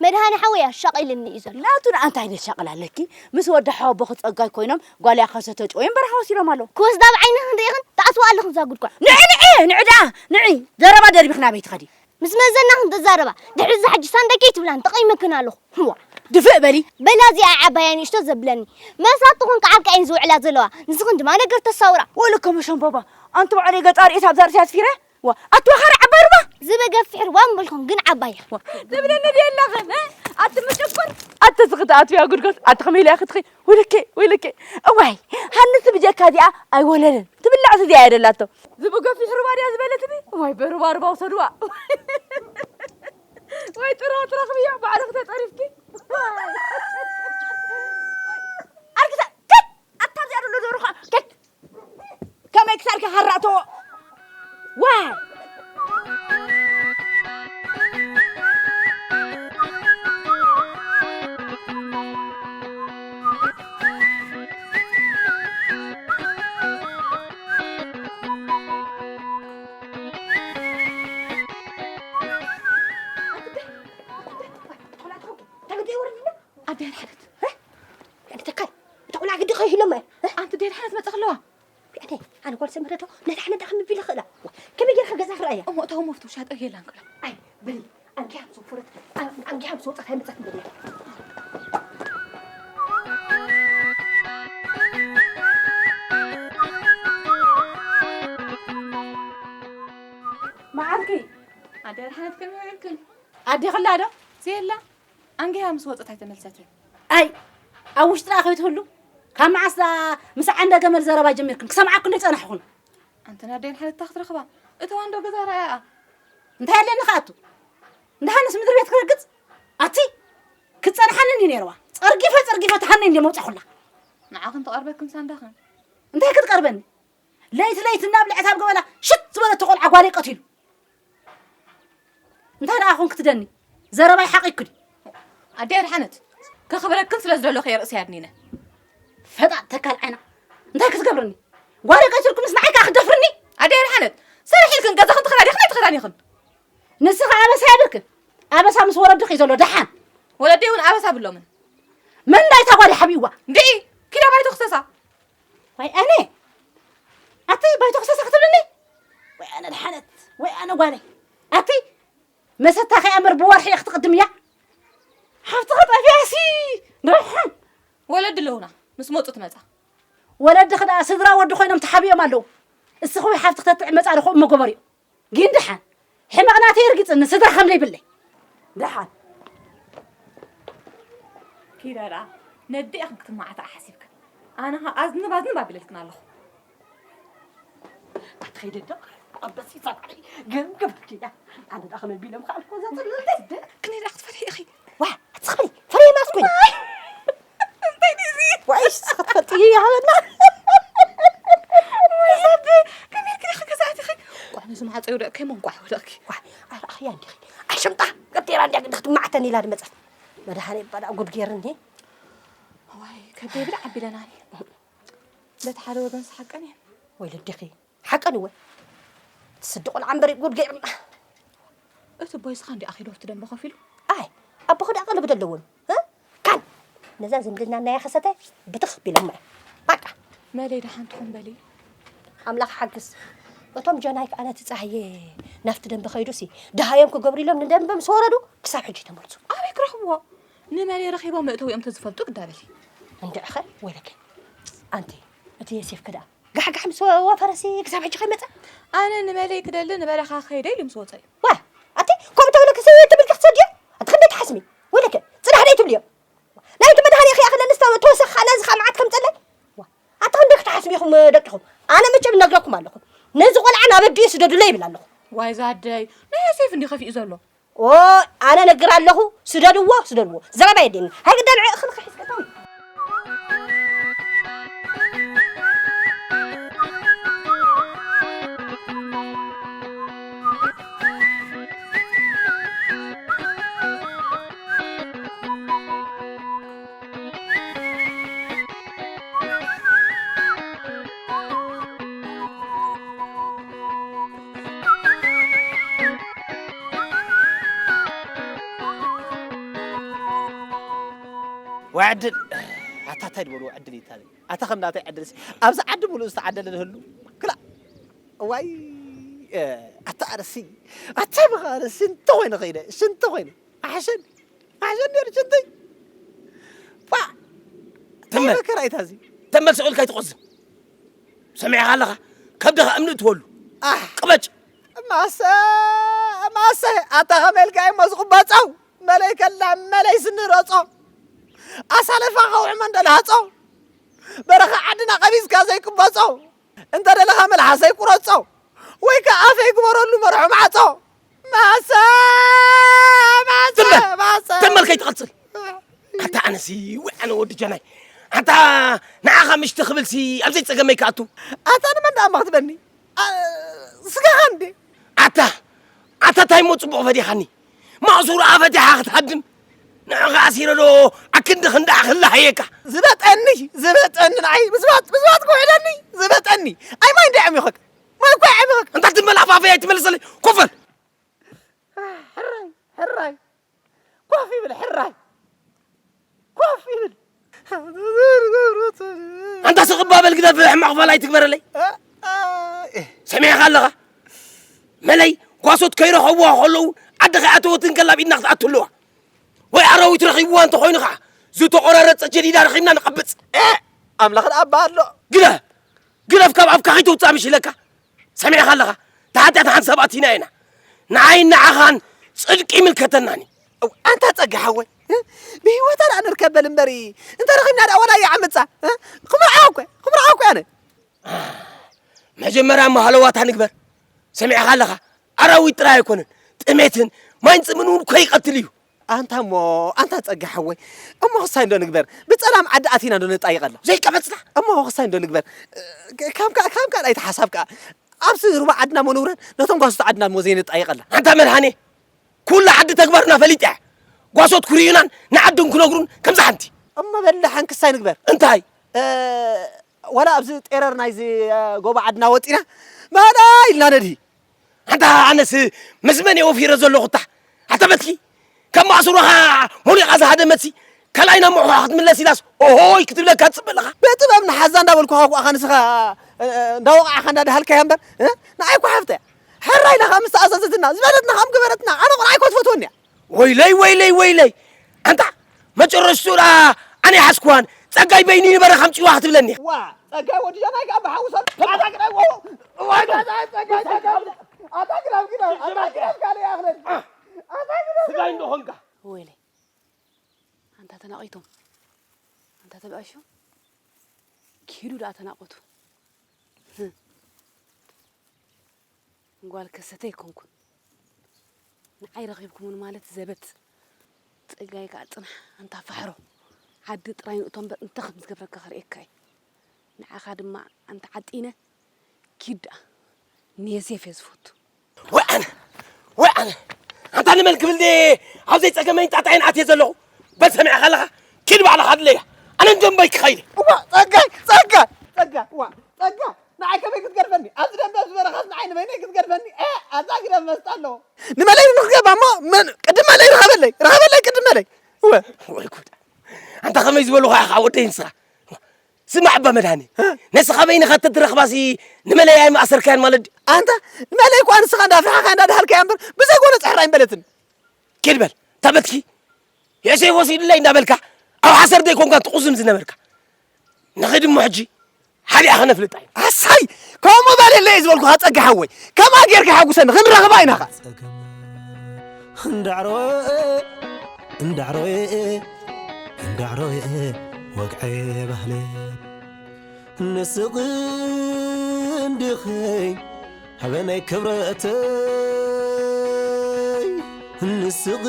መድሃኒ ሓወይ ኣሻቒልኒ እዩ ዘሎ። ናቱ ንኣ እንታይ ደሻቕል ኣለኪ? ምስ ወዲ ሓወቦኺ ጸጋይ ኮይኖም ጓል ያኸሰ ተጭወዮም በረኻ ወሲዶም ኣለዉ። ክወስዳ ኣብ ዓይንኽን ርኢኽን ትኣትዋ ኣለኽን እዛ ጉድጓድ። ንዒ፣ ንዒ፣ ንዒ ደኣ፣ ንዒ ዘረባ ደርቢኽና ኣበይ ትኸዲ? ምስ መዘናኽን ተዛረባ። ድሕሪ እዛ ሕጂ ሳንዳይ ከይትብላን ተቐይመክን ኣለኹ። ህዋ። ድፍእ በሊ። በላ እዚኣ ዓባያ ንእሽቶ ዘብለኒ። መሳትኹን ከዓልካ እየን ዝውዕላ ዘለዋ። ንስኽን ድማ ነገር ተሳውራ። ወለከ መሸምበባ። ኣንቲ ባዕለይ ገጻ ርእስ ኣብዛ ርእሲ ኣስፊረ። ዋ፣ ኣቲ ወኻሪ ዓባይ ሩባ። ዝበገፍሕ ሩባ እምበልኩም ግን ዓባያ። ዋ፣ ትብለኒ ድየ ኣለኽን፣ እ? ኣቲ ምጭኩር። ኣቲ ስኽቲ ኣትያ ጉድጎስ። ኣቲ ከመይ ኢልያ ክትኺ? ወይለኬ፣ ወይለኬ። እዋይ፣ ሃንስ ብጀካ እዚኣ ኣይወለደን። ትብላዕ እዚኣ እያ ደላቶ። ዝብገፊ ሕርባ ድያ ዝበለትኒ? እዋይ፣ በርባ ርባ ውሰድዋ። ወይ ጥራ፣ ጥራ ክብያ፣ ባዕልኺ ተጠሪፍኪ። ኣርግዛ፣ ከድ! ኣታ እዚኣ ደሎ ዶርኻ፣ ከድ! ከመይ ክሳርኪ ሓራእቶ? ዋ! ኣደይ ኣድሓነት። እ? ኣንቲ ተካል፣ እታ ቆልዓ ግዲ ከይህሎም እየ። እ? ኣንቲ ኣደይ ኣድሓነት መጸ ከለዋ። ኣነ፣ ኣነ ጓል ሰመረ ዶ ነድሓነት ደኣ ከመይ ቢለ ክእላ? ዋ፣ ከመይ ጌርካ ገዛ ክረኣያ? እሞ እታ ወሞፍቱ ሻጠ የላን ክላ። ኣይ፣ በሊ፣ ኣንኪ ሃምሶ ፍረት፣ ኣን-፣ ኣንኪ ሃምሶ ወጻት ኣይመጻት በሊ። መዓልኪ። ኣደይ ኣድሓነት ከመይ ውዒልክን? ኣዴ ክላ ዶ? ዘየላ። ኣንጊሃ ምስ ወጸት ኣይተመልሰትን። ኣይ፣ ኣብ ውሽጥና ከይትህሉ፣ ካብ መዓስ ደኣ ምስ ዓንደ ገመል ዘረባ ጀሚርክን? ክሰምዓኩ እንዶ ጸናሕኩን። ኣንተ ናደይን ሓለታ ክትረኽባ፣ እተዋ እንዶ ገዛ ረኣያ። እንታይ ኣለኒ ከኣቱ? እንዳሃንስ ምድሪ ቤት ክረግጽ? ኣቲ፣ ክትጸንሓኒ እንዲ ነይርዋ። ጸርጊፈ፣ ጸርጊፈ ትሃኒ እንዲ መውጻኹላ። ንዓኽን ትቐርበክን ሳንዳኽን። እንታይ ክትቀርበኒ? ለይቲ ለይቲ እናብልዐት ኣብ ገበላ ሽት ዝበለት ቆልዓ ጓለይ ቀቲሉ። እንታይ ደኣ ኾንክ ትደኒ? ዘረባይ ሓቒ ክዲ። ኣደይ ኣድሓነት፣ ከኽብረክን ስለ ዝደለኹ እየ ርእሰይ ኣድኒነ። ፈጣጥ ተካል ዓይና። እንታይ ክትገብርኒ? ጓለይ ቀቲልኩምስ ንዓይ ከኣ ክትደፍርኒ? ኣደይ ኣድሓነት፣ ሰሪሕ ኢልክን ገዛኽን ተኸዳዲኽን ኣይተኸዳዲኽን? ንስኺ ኣበሳ የብልክን። ኣበሳ ምስ ወለድኺ እዩ ዘሎ ደሓን። ወለደይ እውን ኣበሳ ብሎምን። መን እንዳይታ ጓል ሓቢዋ? እንድዒ፣ ኪዳ ባይቶ ክሰሳ። ወይ ኣነ? ኣቲ ባይቶ ክሰሳ ክትብልኒ? ወይ ኣነ ድሓነት፣ ወይ ኣነ ጓለይ። ኣቲ መሰታ ከይኣምር ብወርሒ ክትቕድም እያ። ሓፍትኻ ጠፊኣሲ፣ ደሓን። ወለዲ ኣለውና፣ ምስ መጹ ትመጻ። ወለድኺ ደኣ ስድራ ወዲ ኮይኖም ተሓቢኦም ኣለዉ። እስኺ ወይ ሓፍትኺ ተትዕመጻ ዶ ከምኡ መገበርዮ። ግን ደሓን፣ ሕመቕ ናተይ እርግጽኒ፣ ስድራ ከም ዘይብለይ። ደሓን። ኪዳ ደኣ፣ ነዲእኽን ክትመዓታ ሓሲብክን። ኣነ ኸኣ ኣዝንብ ኣዝንብ ኣቢለልክን ኣለኹ። ኣትኸይደ ዶ? ኣበሲ ሰብኣይ፣ ገምገም ኪዳ። ኣነ ደኣ ከመይ ቢሎም ከኣልኩ ዘጽልልቲ። ክንደይ ደኣ ክትፈርሒ ኢኺ? ዋ፣ ኣትስኽሪ፣ ፈሪየ ማስ ኮይነ። እንታይ ድዚ? ዋይሽ፣ ክትፈልጥዮ ይሃበና። ወይ ዘቢ፣ ከመይ ኢልኪ ዲኺ ገዛ ኣቲኺ? ቋዕ፣ ነዚ ማዕጾ ይውደቕኪ፣ እሞ እንቋዕ ይውደቕኪ። ዋ፣ ኣርኣኽያ እንዲኺ። ኣይ፣ ሽምጣ፣ ቀብቴራ እንዲያ ግዲ ክትማዕተን ኢላ ድመጸት። መድሃኔ ባዳ ጉድ ጌርኒ። ዋይ፣ ከብደይ ብልዕ ኣቢለናኒ። በቲ ሓደ ወገን ሰሓቀን እየን። ወይ ልዲኺ። ሓቀን እወ። ትስዲ ቆልዓ እምበር ጉድ ገይሩና። እቲ ቦይ ስኻ እንዲ ኣኺዶ ኣብቲ ደንበ ኮፍ ኢሉ? ኣይ፣ ኣቦኹ ደኣ ቀለብ ደለዎም። እ? ካን! ነዛ ዝምድና ናይ ከሰተ ብትኽ ቢሎም እያ። በቃ። መለይ ደሓን ትኹን በሊ። ኣምላኽ ሓግዝ። እቶም ጀናይ ከኣ ነቲ ጸሃየ ናብቲ ደንበ ከይዱሲ፣ ደሃዮም ክገብሩ ኢሎም ንደንበ ምስ ወረዱ፣ ክሳብ ሕጂ ተመልሱ። ኣበይ ክረኽብዎ? ንመለይ ረኺቦም መእተዊኦም ተዝፈልጡ ግዳ በሊ። እንድዕኸ ወይለከ። ኣንቲ፣ እቲ የሴፍከ ደኣ ጋሕጋሕ ምስ ወፈረሲ ክሳብ ሕጂ ከይመጸ? ኣነ ንመለይ ክደሊ ንበረኻ ክኸይደ ኢሉ ምስ ወጸ እዩ። ዋ፣ ኣቲ፣ ከምኡ ተብለኪ ሰበይቲ ብልኪ ክትሰድዮ? ኣቲ ክንደይ ትሓስሚ? ወይለከ፣ ጽናሕ ደይ ትብልዮ? ናይቲ መድሃኒ ክይኣኽለኒ ዝተወ-፣ ተወሰኸ ከኣ ናዚ ከኣ መዓት ከምጸለይ? ዋ፣ ኣቲ ክንደይ ክትሓስሚ ኢኹም ደቂኹም? ኣነ መቸም እነግረኩም ኣለኹ። ነዚ ቆልዓ ናብ ኣዲኡ ስደዱለይ ይብል ኣለኹ። ዋይ ዛደይ፣ ናይ ዮሴፍ እንዲ ከፊኡ ዘሎ። ኦ፣ ኣነ ነግር ኣለኹ፣ ስደድዎ፣ ስደድዎ። ዘረባ የድልየኒ። ሃይ ግዳ ንዕ እኽልኺ ሒዝኪ እተዊ። ወዕድል ኣታ እንታይ ድበሉ ወዕድል ይታለ ኣታ ከም ናተይ ዕድልሲ ኣብዚ ዓዲ ሙሉእ ዝተዓደለ ዝህሉ ክላ እዋይ ኣታ ኣረሲ ኣታ በኻ ኣረሲ እንተ ኮይነ ከይደ ሽንተ ኮይነ ኣሕሸን ኣሕሸን ነሩ ሽንተይ ፋ ተመ መከራ ይታዚ ተመ ስቕ ኢልካ ኣይትቆዝም ሰሚዕኻ ኣለኻ ከብድኻ እምኒ እትወሉ ኣሕ ቅበጭ ማሰ ማሰ ኣታ ኸመይ ኢልካ እሞ ዝቕበጸው መለይ ከላ መለይ ስኒ ረጾ ኣሳለፋ ኸውሒ መንደል ሃጾ በረኻ ዓድና ቀቢዝካ ዘይቅበጾ እንተ ደለኻ መልሓሰይ ቁረጾ ወይ ከ ኣፈይ ግበረሉ መርሖ ማዕጾ ማሰ ማሰ ትመ- ማሰ ትመል ከይትቐጽል ኣታ ኣነሲ ወይ ኣነ ወዲ ጀናይ ኣታ ንዓኻ ምሽቲ ክብልሲ ኣብዘይ ጸገመይ ክኣቱ ኣታ ንመን ደኣ እማ ክትበኒ ኣ- ስጋኻ እንዴ ኣታ ኣታ ታይ እሞ ጽቡቕ ፈዲኻኒ ማእሱር ኣፈቲሓ ክትሃድም ንዕኻ ኣሲረ ዶ ኣክንዲ ክንዳዕ ክላሃየካ ዝበጠኒ ዝበጠኒ ንዓይ ምስባት ምስባት ክውዕለኒ ዝበጠኒ ኣይ ማይ እንደ ዕሚኸክ ማይ እኮ ዕሚኸክ እንታ ትመላፋፈይ ኣይትመልሰለይ ኮፈል ሕራይ ሕራይ ኮፍ ይብል ሕራይ ኮፍ ይብል ኣንታ ስቕባበል ግደፍ ሕማቕ ፋል ኣይትግበረለይ ሰሚዕኻ ኣለኻ መለይ ጓሶት ከይረኸብዋ ከለዉ ዓዲ ከይኣተወት እንከላ ኣብ ኢድና ክትኣቱ ኣለዋ ወይ ኣራዊት ረኺብዋ እንተኾይኑ ኸዓ ዝተቖራረፀ ጀዲዳ ረኺብና ንቐብፅ ኣምላኽ ደኣ ኣባ ኣሎ ግደፍ ግደፍ ካብ ኣፍካ ከይትውፅኣ ምሽ ኢለካ ሰሚዕኻ ኣለኻ ተሓጢኣት ሓንሳብ ኣቲና ኢና ንዓይን ንዓኻን ፅድቂ ይምልከተናኒ ኣንታ ፀጋ ሓወይ ብህይወታ ደኣ ንርከብ በል እምበሪ እንተ ረኺብና ደኣ ወላ ይዓምፃ ክምርዓዋ እኮ ክምርዓዋ እኮ ኣነ መጀመርያ እሞ ሃለዋታ ንግበር ሰሚዕኻ ኣለኻ ኣራዊት ጥራይ ኣይኮነን ጥሜትን ማይን ፅምን እውን እኮ ይቐትል እዩ ኣንታ እሞ ኣንታ ፀጋ ሓወይ እሞ ክሳይ እንዶ ንግበር ብፀላም ዓዲ ኣቲና እንዶ ነጣይቐላ ዘይቀበፅና እሞ ክሳይ እንዶ ንግበር ካብ ካልኣይ ተሓሳብ ከዓ ኣብዚ ሩባ ዓድና እሞ ንውረድ ነቶም ጓሶት ዓድና እሞ ዘይነጣይቐላ ኣንታ መድሃኔ ኩሉ ዓዲ ተግባርና ፈሊጠ እያ ጓሶት ክርእዩናን ንዓድን ክነግሩን ከምዛ ሓንቲ እሞ በላ ሓንክሳይ ንግበር እንታይ ዋላ ኣብዚ ጤረር ናይዚ ጎቦ ዓድና ወፂና ማዳ ኢልና ነድሂ ኣንታ ኣነስ ምስ መን እየ ወፊረ ዘለኹ እታ ኣታ በትኪ ካብ ማእስሮኻ ሞኒቓ ዝሃደመትሲ ካልኣይ ናብ ምሕኳ ክትምለስ ኢላስ ኦሆይ ክትብለካ ትፅበ ኣለኻ ብጥበብ ንሓዛ እንዳበልኩኻ እኳ ንስኻ እንዳወቕዓኻ እንዳደሃልካያ እምበር ንዓይ እኳ ሓፍተ ሕራይ ኢላ ካብ ምስ ተኣዘዘትና ዝበለትና ከም ገበረትና ኣነ ቁርዓይ ኮትፈትወኒ እያ ወይለይ ወይለይ ወይለይ ኣንታ መጨረሽቱ ደኣ ኣነ ይሓዝኩዋን ጸጋይ በይኑ ይበረ ከምጽዋ ክትብለኒ ዋ ጸጋይ ወዲ ጀናይ ከኣ ብሓውሶ ኣታ ግዳይ ወ ዋይ ጸጋይ ጸጋይ ኣታ ግዳይ ግዳይ ኣታ ግዳይ ካልእ ይኣኽለኒ ኣታ ግዳይ ስጋይ እንዶ ኾንካ ወይለይ ኣንታ ተናቒቶም ኣንታ ተብኣሾም ኪዱ ደኣ ተናቖቱ ጓል ከሰተ ኣይኮንኩን ንዓይ ረኺብኩምኒ ማለት ዘበት ጸጋይ ከኣ ጽናሕ ኣንታ ፋሕሮ ዓዲ ጥራይ ንእቶ እምበር እንታይ ከም ዝገብረካ ከርእየካ እየ ንዓኻ ድማ ኣንታ ዓጢነ ኪድ ደኣ ንየሴፍ እየ ዝፈቱ ወይ ኣነ ወይ ኣነ ኣንታ ንመን ክብል ድየ ኣብ ዘይጸገመይ ጣጣይን ኣትየ ዘለኹ በል ሰሚዕኻ ኣለኻ ኪድ ባዕልኻ ኣድለያ ኣነ ንደንበይ ክኸይድ እዋ ጸጋይ ጸጋ ጸጋ እዋ ጸጋ ንዓይ ከመይ ክትገድፈኒ? ኣብዚ ደንበ፣ ኣብዚ በረኻስ ንዓይ ንበይነይ ክትገድፈኒ? ኤ፣ ኣዛ ግደፍ መስጣ ኣለዎ። ንመለይ ንኽገባ እሞ መን-፣ ቅድም መለይ ርኸበለይ፣ ርኸበለይ ቅድም መለይ። እወ። ወይ ጉድ። ኣንታ ከመይ ዝበልኹ ኢኻ ወደይ ንስኻ? ስማዕ እባ መድሃኒ። እ? ነስኻ በይንኻ ተትረኽባሲ ንመለይ ኣይመኣሰርካያን ማለት ድዩ? ኣንታ ንመለይ እኳ ንስኻ እንዳፍርሓኻ እንዳድሃልካያ እምበር ብዘይ ጎነ ጽሕራ ኣይምበለትን። ኪድ በል፣ እታ በትኪ የእሴይ ወሲዱለይ እንዳበልካ ኣብ ሓሰር ደይኮንካ ትቑዝም ዝነበርካ። ንኺድ እሞ ሕጂ ሓዲኣ ኸነፍልጣ ኢና። ኣሳይ፣ ከምኡ በልለይ ዝበልኩኻ ጸጋ ሓወይ። ከምኣ ጌርካ ሓጉሰኒ፣ ክንረኽባ ኢና ኸ። ጸገም እንዳዕሮ፣ እንዳዕሮ፣ እንዳዕሮ ወግዐ ባህለ ንስቕ እንድኺ ሃበናይ ክብረተይ ንስቕ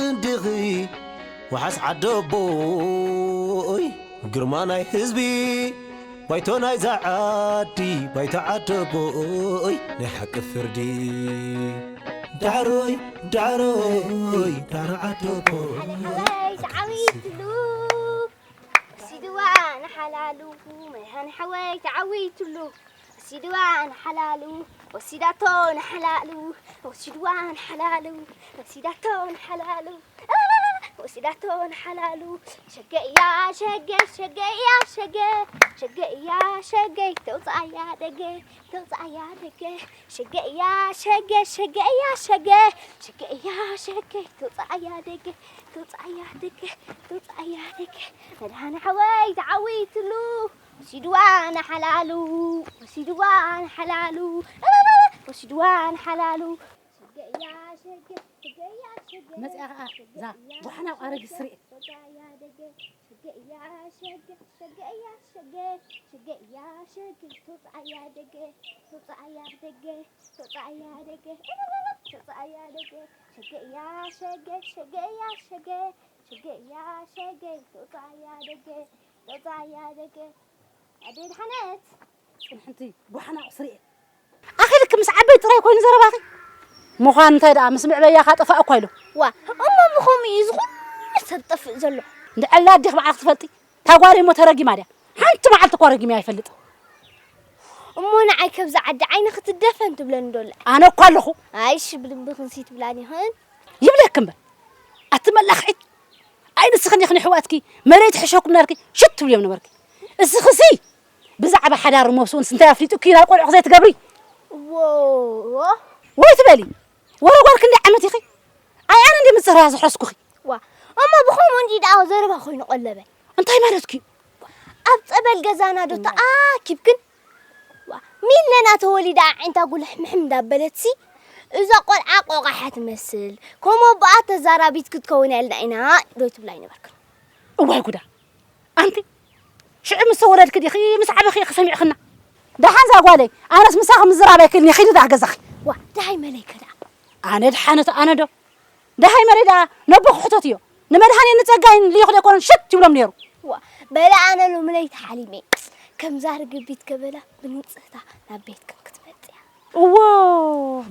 እንድኺ ወሓስ ዓደቦይ ግርማ ናይ ህዝቢ ባይቶ ናይዛ ዓዲ ባይቶ ዓደቦይ ናይ ሓቂ ፍርዲ ዳዕሮይ ዳዕሮይ ዳዕሮ ዓደቦይ ተዓዊትሉ ወሲድዋ ንሓላሉ መድሃን ሓወይ ተዓዊትሉ ወሲድዋ ንሓላሉ ወሲዳቶ ንሓላሉ ወሲድዋ ንሓላሉ ወሲዳቶ ንሓላሉ ወሲዳቶ ንሓላሉ ሸገ እያ ሸገ ሸገ እያ ሸገ ሸገ እያ ሸገ ተውፅኣያ ደገ ተውፅኣያ ደገ ሸገ እያ ሸገ ሸገ እያ ሸገ ሸገ እያ ሸገ ተውፅኣያ ደገ ተውፅኣያ ደገ ተውፅኣያ ደገ መድሃን ሓወይ ተዓዊትሉ ወሲድዋ ንሓላሉ ወሲድዋ ንሓላሉ ወሲድዋ ንሓላሉ ሸገ እያ ሸገ ሸገ እያ ሸገ መፅኣ ኸዓ እዛ ጓሓና ኣረጊት ስርኤ ሸገ እያ ሸገ ሸገ እያ ሸገ ሸገ እያ ሸገ ተውፅኣያ ደገ ተውፅኣያ ደገ ተውፅኣያ ደገ ተውፅኣያ ደገ ሸገ እያ ሸገ ሸገ እያ ሸገ ሸገ እያ ሸገ ተውፅኣያ ደገ ተውፅኣያ ደገ ኣደይ ድሓነት ፅንሕንቲ ጓሓና ስርኤ ኣኺልኪ ምስ ዓበይ ጥራይ ኮይኑ ዘረባኺ ምዃን እንታይ ደኣ ምስ ምዕበያ ካጠፋእኳ ኢሎ ዋ እሞ ብኸምኡ እዩ ዝኹሉ ሰብ ጠፍእ ዘሎ እንድዐላ ኣዴኺ ባዕልኺ ትፈልጢ ታጓሪ እሞ ተረጊማ ድያ ሓንቲ መዓልቲ እኳ ረጊመያ ኣይፈልጥ እሞ ንዓይ ከብዛ ዓዲ ዓይኒ ክትደፈን ትብለኒ ዶላ ኣነ እኳ ኣለኹ ኣይሽ ብልቢ ክንሲ ትብላኒ ይኽእል ይብለክ እምበር ኣቲ መላኽዒት ኣይ ንስኽን ኢኽን ኣሕዋትኪ መሬት ሕሸኩም ናልኪ ሽት ትብልዮም ነበርኪ እስኽሲ ብዛዕባ ሓዳር መብስኡንስ እንታይ ኣፍሊጡኪ ናብ ቆልዑ ዘይትገብሪ እዎ ወይ ትበሊ ወረ ጓል ክንደይ ዓመት ኢኺ ኣይ ኣነ እንዲ ምፅራ ዝሕረስኩኺ ዋ እሞ ብኸምኡ እንዲ ደኣ ዘረባ ኮይኑ ቀለበ እንታይ ማለትኪ ኣብ ፀበል ገዛና ዶ ተኣኪብክን ሚለና ተወሊዳ ኣዒንታ ጉልሕምሕም እንዳበለትሲ እዛ ቆልዓ ቆቓሓ ትመስል ከም ኣቦኣ ተዛራቢት ክትከውን ያልና ኢና ዶ ትብላ ኣይነበርክን እዋይ ጉዳ ኣንቲ ሽዑ ምስ ተወለድኪ ዲኺ ምስ ዓበኺ ኢኺ ሰሚዕኽና ደሓን ዛ ጓለይ ኣነስ ምሳኺ ምዝራብ ኣይክእልን እየ ኺዲ ደኣ ገዛኺ ዋ ደሃይ መለይከ ደኣ ኣነ ደሓነት ኣነ ዶ ደሃይ መለይ ደኣ ነቦ ክሕተት እዮ ንመድሃኔን ንጸጋይን ልኢኹ ደይኮነን ሽት ይብሎም ነይሩ ዋ በለ ኣነ ሎሚ ለይቲ ሓሊመ ከምዛ ርግቢት ከበላ ብንጽህታ ናብ ቤትክን ክትመጽያ እዎ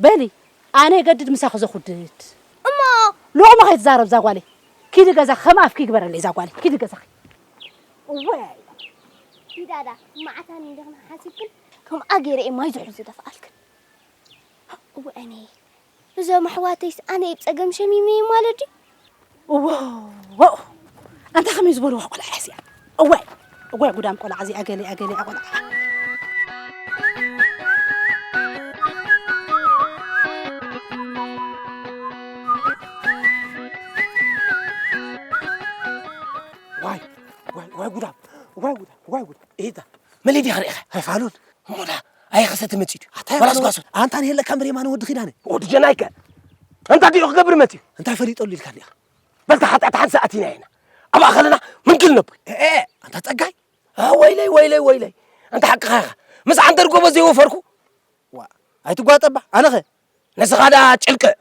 በሊ ኣነ የገድድ ምሳኺ ዘኹድድ እሞ ሎቕሚ ከይትዛረብ ዛ ጓለይ ኪዲ ገዛ ከም ኣፍኪ ይግበረለይ ዛ ጓለይ ኪዲ ገዛኺ እወ ኪዳዳ መዓታኒ እንደኽና ሓሲብክን ከምኣ ገይረ እየ ማይ ዝሑል ዝደፍኣልክን እወ ኣነ እዞም ኣሕዋተይስ ኣነ እየ ብጸገም ሸሚመዮም ማለት ድዩ? እዎ ኣንታ ከመይ ዝበልዋ ቆልዓ እያ እዚኣ። እዋይ እዋይ ጉዳም ቆልዓ እዚኣ ገሊኣ ገሊኣ ቆልዓ። ዋይ ዋይ ዋይ ጉዳም ዋይ ጉዳም ዋይ ጉዳም። ኢታ መለይ ዲኻ ርኢኻ? ኣይፋሉን። እሞ ዳ ኣየኸሰ ተመጺኡ ድዩ? ኣታ ዋላስ ጓሶት? ኣንታ ንሄለካ እምበር የማነ ወዲ ኺዳነ። ወዲ ጀናይከ? ኣንታ ዲኡ ክገብር መጺኡ? እንታይ ፈሊጠሉ ኢልካ ዲኻ? በልካ ሓጢኣት ሓንሳ ኣቲና ኢና። ኣብኣ ከለና ምንክል ነቦይ። ኤ፣ ኤ፣ ኣንታ ጸጋይ። አ፣ ወይለይ፣ ወይለይ፣ ወይለይ። ኣንታ ሓቅኻ ኢኻ። ምስ ዓንደር ጎቦ ዘይወፈርኩ? ዋ፣ ኣይትጓጠባ። ኣነኸ? ንስኻ ደኣ ጭልቅዕ፣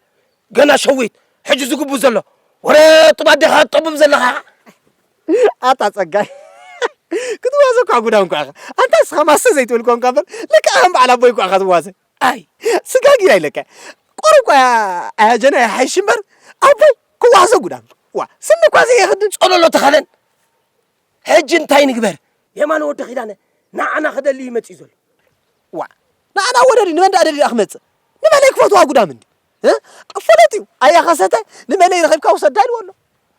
ገና ሸዊት፣ ሕጂ ዝግቡ ዘሎ ወረ ጥብ ኣዴኻ ትጠብብ ዘለኻ። ኣታ ጸጋይ፣ ክትዋዘ እኳ ጉዳም እኳ ኢኻ። ኣንታ ንስኻ ማሰ ዘይትብል ኮንካ እምበር፣ ልክዕ ከም በዓል ኣቦይ እኳ ኢኻ ትዋዘ። ኣይ፣ ስጋ ጊራ ኢለካ። ቁሩብ እኳ ኣያጀና ይሓይሽ እምበር፣ ኣቦይ ክዋዘ ጉዳም። ዋ፣ ስኒ እኳ ዘየኽድን ጸሎሎ ተኸደን። ሕጂ እንታይ ንግበር? የማነ ወዲ ኺዳነ፣ ንዓና ክደሊ እዩ መጺኡ ዘሎ። ዋ፣ ንዓና ወደዲ ንመን ደኣ ደሊ ደኣ ክመጽእ? ንመለይ ክፈትዋ ጉዳም እንዲ። እ? ፈለጥ እዩ። ኣያ ከሰተ ንመለይ ረኺብካ ውሰዳ ኢልዎ ኣሎ።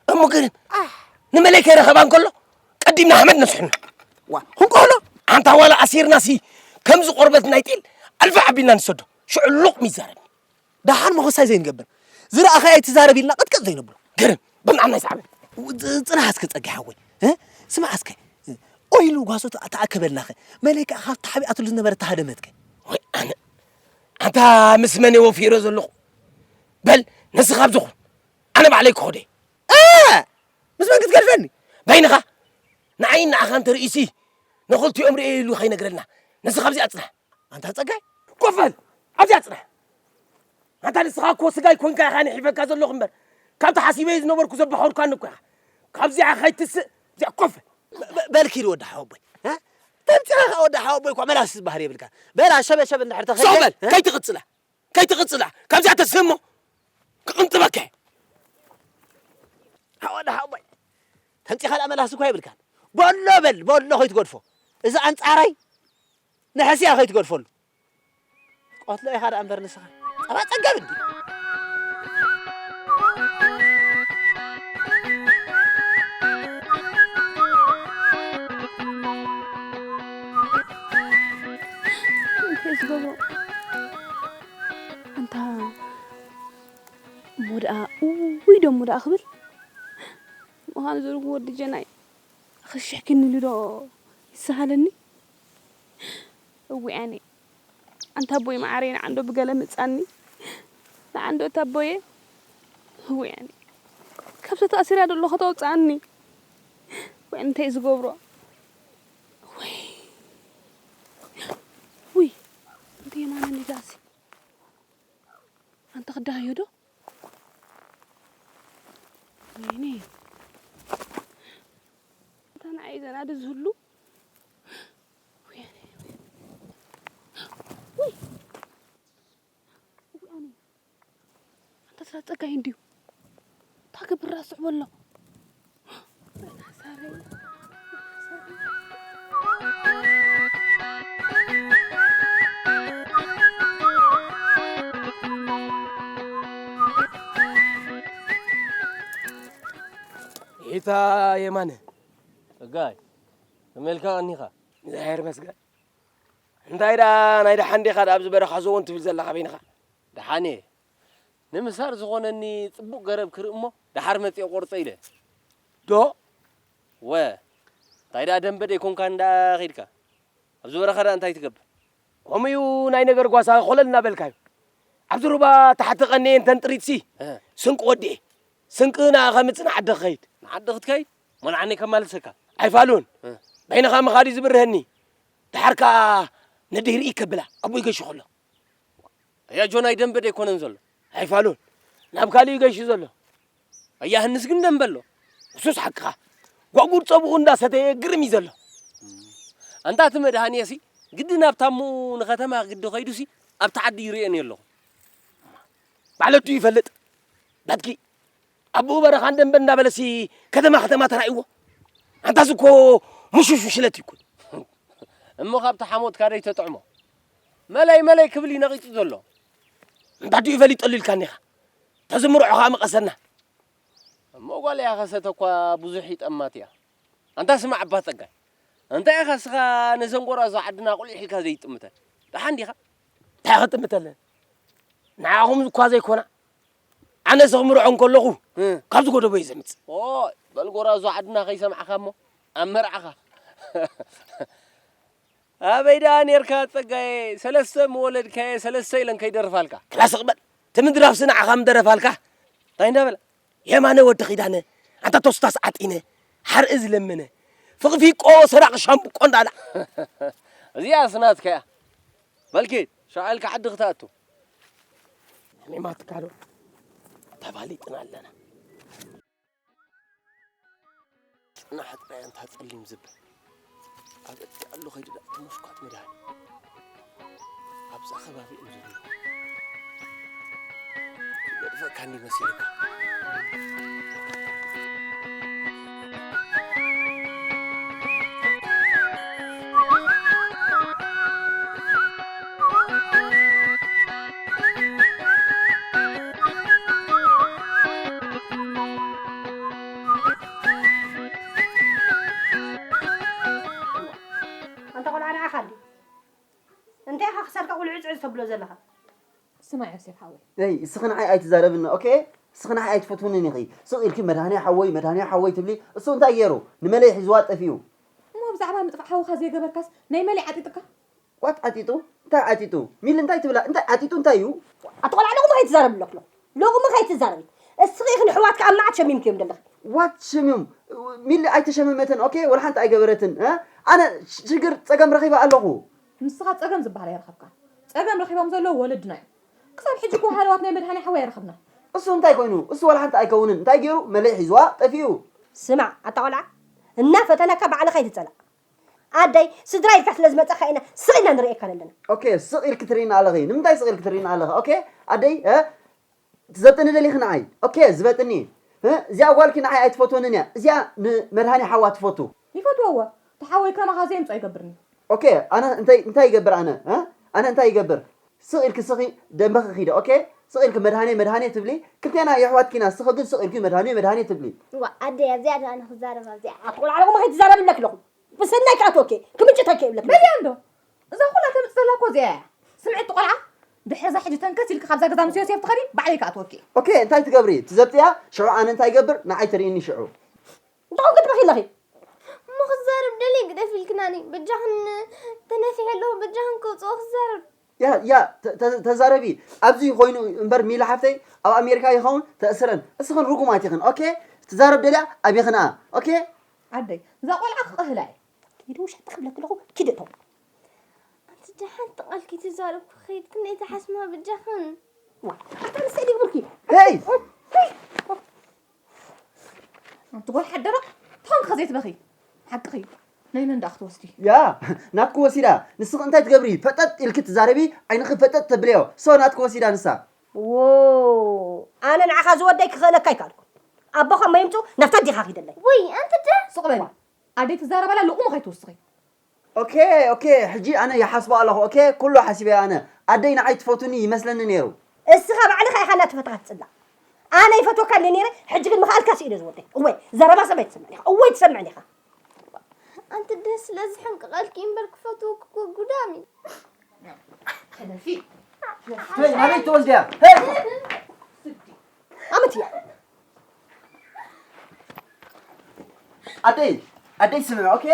እሞ ግን ኣህ። ንመለይ ከይረኸባ እንከሎ ቀዲምና ሓመድ ነስሕና። ዋ፣ ክንቆሎ። ኣንታ ዋላ ኣሲርና ሲ ከምዚ ቆርበት ናይ ጤል ኣልፋ ኣቢልና ንሰዶ። ሽዑ ሉቕ ሚዛረብ። ደሓን መኸሳይ ዘይንገብር። ዝረኣኻዮ ኣይትዛረብ ኢልና ቅጥቅጥ ዘይነብሎ። ግርም፣ ብናም ናይ ሳዕበ። ጽ-፣ ጽናሕ እስከ ጸጊ ሓወይ። እ? ስማዕ እስከ። ኦይሉ ጓሶት ተኣከበልናኸ። መለይ ከኣ ካብ ተሓቢኣትሉ ዝነበረ ተሃደመትከ። ወይ ኣነ። ኣንታ ምስ መን እየ ወፊረ ዘለኹ? በል፣ ንስኻ ኣብዚ ኹን። ኣነ ባዕለይ ክኸዶ እየ። እ! ምስ መን ክትገድፈኒ? በይንኻ። ንዓይን ንዓኻን ተርእዩሲ፣ ንኽልቲኦም ርእየ ኢሉ ኸይነግረልና። ንስኻ ኣብዚኣ ጽናሕ። ኣንታ ጸጋይ፣ ኮፍ በል። ኣብዚኣ ጽናሕ። ኣንታ ንስኻ እኮ ስጋይ ኮንካ ኢኻ ንሒፈካ ዘለኹ እምበር፣ ካብቲ ሓሲበዮ ዝነበርኩ ዘባኸርኳኒ እኮ ኢኻ። ካብዚኣ ኸይትስእ፣ እዚኣ ኮፍ በል። በ-፣ በ-፣ በል ኪድ ወዲ ሓወቦይ። እ? ተምጺኻ ኸኣ ወዲ ሓወቦይ እኳ መላስ ዝበሃል የብልካ። በላ ሸበሸብ እንድሕር ተኸይደ፣ ሶ በል፣ እ? ከይትቕጽላ። ከይትቕጽላ። ካብዚኣ ተስእሞ ክቕንጥበካ እየ። ሓወ ወዲ ሓወቦይ። ተምጺኻ ደኣ መላስ እኳ የብልካን። በሎ በል፣ በሎ ከይትገድፎ። እዚ ኣንጻረይ ንሕስያ ከይትገድፈሉ። ቆትሎ ኢኻ ደኣ እምበር ንስኻ። ጸባ ጸገብ እንዲ። እንታይ ዝገብሮ? ኣንታ እሞ ደኣ፣ እውይ ደሞ ደኣ ክብል። ምዃኑ ዝርጉ ወዲ ጀናይ። ክሽሕክኒ ኢሉ ዶ ይሰሃለኒ? እውይ ኣነ። ኣንታ ኣቦይ መዓረይ ንዓንዶ ብገለ ምጻኒ። ንዓንዶ እታ ኣቦየ። እውይ ኣነ። ካብዚ ተኣሲራ ዶ ኣለኹ ከተውጽኣኒ? ወይ እንታይ ዝገብሮ? ወይ። ውይ። እንታይ የማነኒ ዳሲ? ኣንታ ክዳሃዮ ዶ? ወይኔ። ኣንታ ንዓይ ዘናዲ ዝህሉ? ወይኔ፣ ወይኔ። ውይ። ውይ፣ ኣነ። ኣንታ ስራ ጸጋይ እንድዩ። እንታይ ክብር ራስዕ በሎ። ኢታ የማነ። ጸጋይ፣ ከመይ ኢልካ ቀኒኻ? እግዚኣብሔር ይመስገን። እንታይ ደኣ ናይ ደሓን ዲኻ ደኣ ኣብዚ በረኻ ዘወን ትብል ዘለኻ በይንኻ? ደሓን እየ። ንምሳር ዝኾነኒ ጽቡቕ ገረብ ክርኢ እሞ ደሓር መጺኤ ቆርጾ ኢለ። ዶ? ወ፣ እንታይ ደኣ ደንበ ደይኮንካ እንዳ ኸይድካ? ኣብዚ በረኻ ደኣ እንታይ ትገብር? ከምኡ እዩ ናይ ነገር ጓሳ ኮለል እናበልካዩ። ኣብዚ ሩባ ታሕቲ ቀንየ እንተን ጥሪትሲ፣ እ። ስንቂ ወዲኤ። ስንቂ ንኣኻ ምጽእ ንዓዲ ክኸይድ። ንዓዲ ክትከይድ? እሞ ንዓነይ ከማልሰካ? ኣይፋሉን። እ። በይንኻ ምኻድ እዩ ዝብርሀኒ። ደሓር ከኣ ነዲህ ርኢ ከብላ፣ ኣቦይ ገሹ ከሎ። ኣያ ጆን ኣይደንበደ ኣይኮነን ዘሎ። ኣይፋሉን። ናብ ካሊእ ገሹ ዘሎ። ኣያ ህንስ ግን ደንበሎ። እሱስ ሓቅኻ። ጓጉድ ጸብኡ እንዳሰተየ ግርም እዩ ዘሎ። ኣንታ እቲ መድሃንየሲ ግዲ ናብ ታሙ ንኸተማ ግዲ ኸይዱሲ ኣብቲ ዓዲ ይርእየን ኣለኹ። ባዕለቱ ይፈልጥ። ባትኪ ኣብኡ በረኻን ደንበ እንዳበለሲ ከተማ ከተማ ተራእይዎ። ኣንታስ እኮ ሙሹሽ ሽለት ይኩን። እሞ ካብቲ ሓሞትካ ደይ ተጥዕሞ። መለይ መለይ ክብል እዩ ነቒጹ ዘሎ። እንታይ ድዩ ፈሊጠሉ ኢልካኒ ኢኻ? ተዝምርዖ ኸኣ መቐሰና። እሞ ጓል እያ ኸሰተ እኳ ብዙሕ ይጠማት እያ። ኣንታ ስማዕ ኣባ ጸጋይ፣ እንታይ ኢኻ እስኻ ነዘን ጎራዙ ዓድና ቁሊሕ ኢልካ ዘይጥምተን? ደሓን ዲኻ? እንታይ ክጥምተለን? ንዓኹም እኳ ዘይኮና፣ ኣነ ዘኽምርዖ እንከለኹ፣ እ። ካብዚ ጎደቦ እዩ ዘምጽእ። ኦይ፣ በል ጎራዙ ዓድና ከይሰምዓኻ እሞ፣ ኣብ መርዓኻ። ኣበይ ደኣ ኔርካ ጸጋዬ? ሰለስተ ምወለድካየ ሰለስተ ኢለን ከይደርፋልካ። ክላስ እቕበል። እቲ ምድራፍሲ ንዓኻ ምደረፋልካ። እንታይ እንዳበለ? የማነ ወዲ ኺዳነ፣ ኣንታ ቶስታስ ዓጢነ፣ ሓርኢ ዝለመነ፣ ፍቕፊቆ ሰራቒ ሻምብቆ እንዳላ። እዚኣስ ናትካ እያ። በል ኪድ፣ ሸዓ ኢልካ ዓዲ ክትኣቱ። እኔ ማትካ ዶ ተፋሊጥና ኣለና። ጽናሕ ጥራይ ኣንታ ጸሊም ዝብል። ኣብ እዳ ኣሎ ኸይዱ ደኣ እቲ ምፍኳት መድሃኒ። ኣብዛ ከባቢ እዮም ዘለዉ። ክገድፈካ እንዲ መሲልካ። ትብሎ ዘለኻ? ስማዕ ዮሴፍ ሓወይ። ይ እስኺ ንዓይ ኣይትዛረብኒ ኦኬ። እስኺ ንዓይ ኣይትፈትውንን ኢኺ። ስቕ ኢልኪ መድሃኔ ሓወይ መድሃኔ ሓወይ ትብሊ። እሱ እንታይ ገይሩ? ንመለይ ሒዝዋ ጠፊኡ። እሞ ብዛዕባ ምጥፋእ ሓውኻ ዘይገበርካስ ናይ መለይ ዓጢጥካ? ዋት ዓጢጡ? እንታይ ዓጢጡ? ሚሊ እንታይ ትብላ? እንታይ ዓጢጡ እንታይ እዩ? ኣቲ ቆልዓ ሎቕሚ ከይትዛረቢ ኣለክሎ። ሎቕሚ ከይትዛረቢ። እስኺ ኢኺ ንሕዋትካ ኣብ መዓት ሸሚምክዮም ዘለኺ። ዋት ሽምም? ሚሊ ኣይተሸመመትን ኦኬ። ወላ ሓንቲ ኣይገበረትን። ኣነ ሽግር ጸገም ረኺበ ኣለኹ። ንስኻ ጸገም ዝበሃል ኣይረኸብካን። ጸገም ረኺቦም ዘለዉ ወለድና እዮም። ክሳብ ሕጂ እኮ ሃለዋት ናይ መድሃኔ ሓወይ ኣይረኸብናን። እሱ እንታይ ኮይኑ? እሱ ዋላ ሓንቲ ኣይከውንን። እንታይ ገይሩ? መለይ ሒዝዋ ጠፊኡ። ስማዕ ኣታ ቆልዓ፣ እናፈተነካ ባዕልኻ ኣይትጸላእ። ኣደይ፣ ስድራ ኢልካ ስለ ዝመጻኻ ኢና ስቕ ኢልና ንርእየካ ዘለና። ኦኬ፣ ስቕ ኢልኪ ትርእይና ኣለኺ። ንምንታይ ስቕ ኢልኪ ትርእይና ኣለኺ? ኦኬ፣ ኣደይ፣ እ? ትዘብጥኒ ደሊኺ ንዓይ? ኦኬ፣ ዝበጥኒ። እ? እዚኣ ጓልኪ ንዓይ ኣይትፈትወንን እያ። እዚኣ ንመድሃኔ ሓዋ ትፈቱ። ይፈትወዎ። ተሓወይ ከማኻ ዘየምጾ ኣይገብርኒ። ኦኬ፣ ኣነ እንታይ እንታይ ይገብር ኣነ? እ? ኣነ እንታይ ይገብር? ስቕ ኢልኪ ስኺ ደንበኺ ኺዲ፣ ኦኬ? ስቕ ኢልኪ መድሃኔ መድሃኔ ትብሊ። ክልቴና የሕዋትኪና፣ ስኺ ግን ስቕ ኢልኪ መድሃኔ መድሃኔ ትብሊ። ዋ ኣደይ ኣብዚኣ ዶ ኣነ ክዛረብ ኣብዚኣ። ኣትቆልዓ ኣለኹም ከይትዛረቢ ኣለኪ ኣለኹም። ብሰናይ ከኣትወኪ ክምንጭተኪ ይብለኪ። በዚኣ እንዶ እዛ ኩላ ተምጽእ ዘላ እኮ እዚኣ እያ። ስምዒ እቲ ቆልዓ ድሕሪ እዛ ሕጂ ተንከስ ኢልኪ ካብዛ ገዛ ምስ ዮሴፍ ትኸዲ ባዕለይ ከኣትወኪ እየ። ኦኬ እንታይ ትገብሪ ትዘብጥያ ሽዑ ኣነ እንታይ ይገብር ንዓይ ተርእይኒ ሽዑ። እንታይ ክትብኺ ኣለኺ? እሞ ክዛረብ ደልየ ግደፍ ኢልክናኒ በጃኽን ተነፊሐ ኣለኹ በጃኽን ከውፅኦ ክዛረብ። ያ ያ ተዛረቢ ኣብዚ ኮይኑ እምበር ሚሊ ሓፍተይ ኣብ ኣሜሪካ ይኸውን ተእስረን እስኽን ርጉማት ኢኽን ኦኬ ትዛረብ ደልያ ኣቢኽንኣ ኦኬ ኣደይ እዛ ቆልዓ ክቐህላ እየ ኪዲ ውሸጢ ክብለኪ ኣለኹ ኪዲ እቶም ኣንቲ ደሓን ተቐልኪ ትዛረብ ክኸይድ ክንደይ ተሓስማ በጃኽን ኣታ ንስእሊ ግብርኪ ሄይ ኣንቲ ጓል ሓደራ ትኾንኪ ከ ዘይትበኺ ሓቅኺ ናይ መን ደኣ ክትወስዲ ያ ናትኪ ወሲዳ ንስኺ እንታይ ትገብሪ ፈጠጥ ኢልኪ ትዛረቢ ዓይንኺ ፈጠጥ ተብልዮ ሶ ናትኪ ወሲዳ ንሳ ዎ ኣነ ንዓኻ ዝወደይ ክኽእለካ ኣይከኣልኩ ኣቦኻ መይምፁ ናብታ ዲኻ ኪደለይ ወይ ኣንቲ ደ ስቕ በሊ ኣደይ ትዛረበላ ልቑሙ ከይትውስኺ ኦኬ ኦኬ ሕጂ ኣነ ይሓስቦ ኣለኹ ኦኬ ኩሉ ሓሲበ ኣነ ኣደይ ንዓይ ትፈቱኒ ይመስለኒ ነይሩ እስኻ ባዕልኻ ኢኻ እናተፈትኻ ትፅላእ ኣነ ይፈትወካ እንደ ነይረ ሕጂ ግን ምኽኣልካ ስኢነ ዝወደይ እወ ዘረባ ሰብ ኣይትሰምዕን ኢኻ እወ ኣይትሰምዕን ኢኻ ኣንቲ ደስ ስለ ዝሕንቅቐልኪ እምበር ክፈትወኪ እኮ ጉዳም እዩ ሕለፊ ሄይ ናበይ ትወስድያ ሄይ ኣመት እያ ኣደይ ኣደይ ስምዒ ኦኬ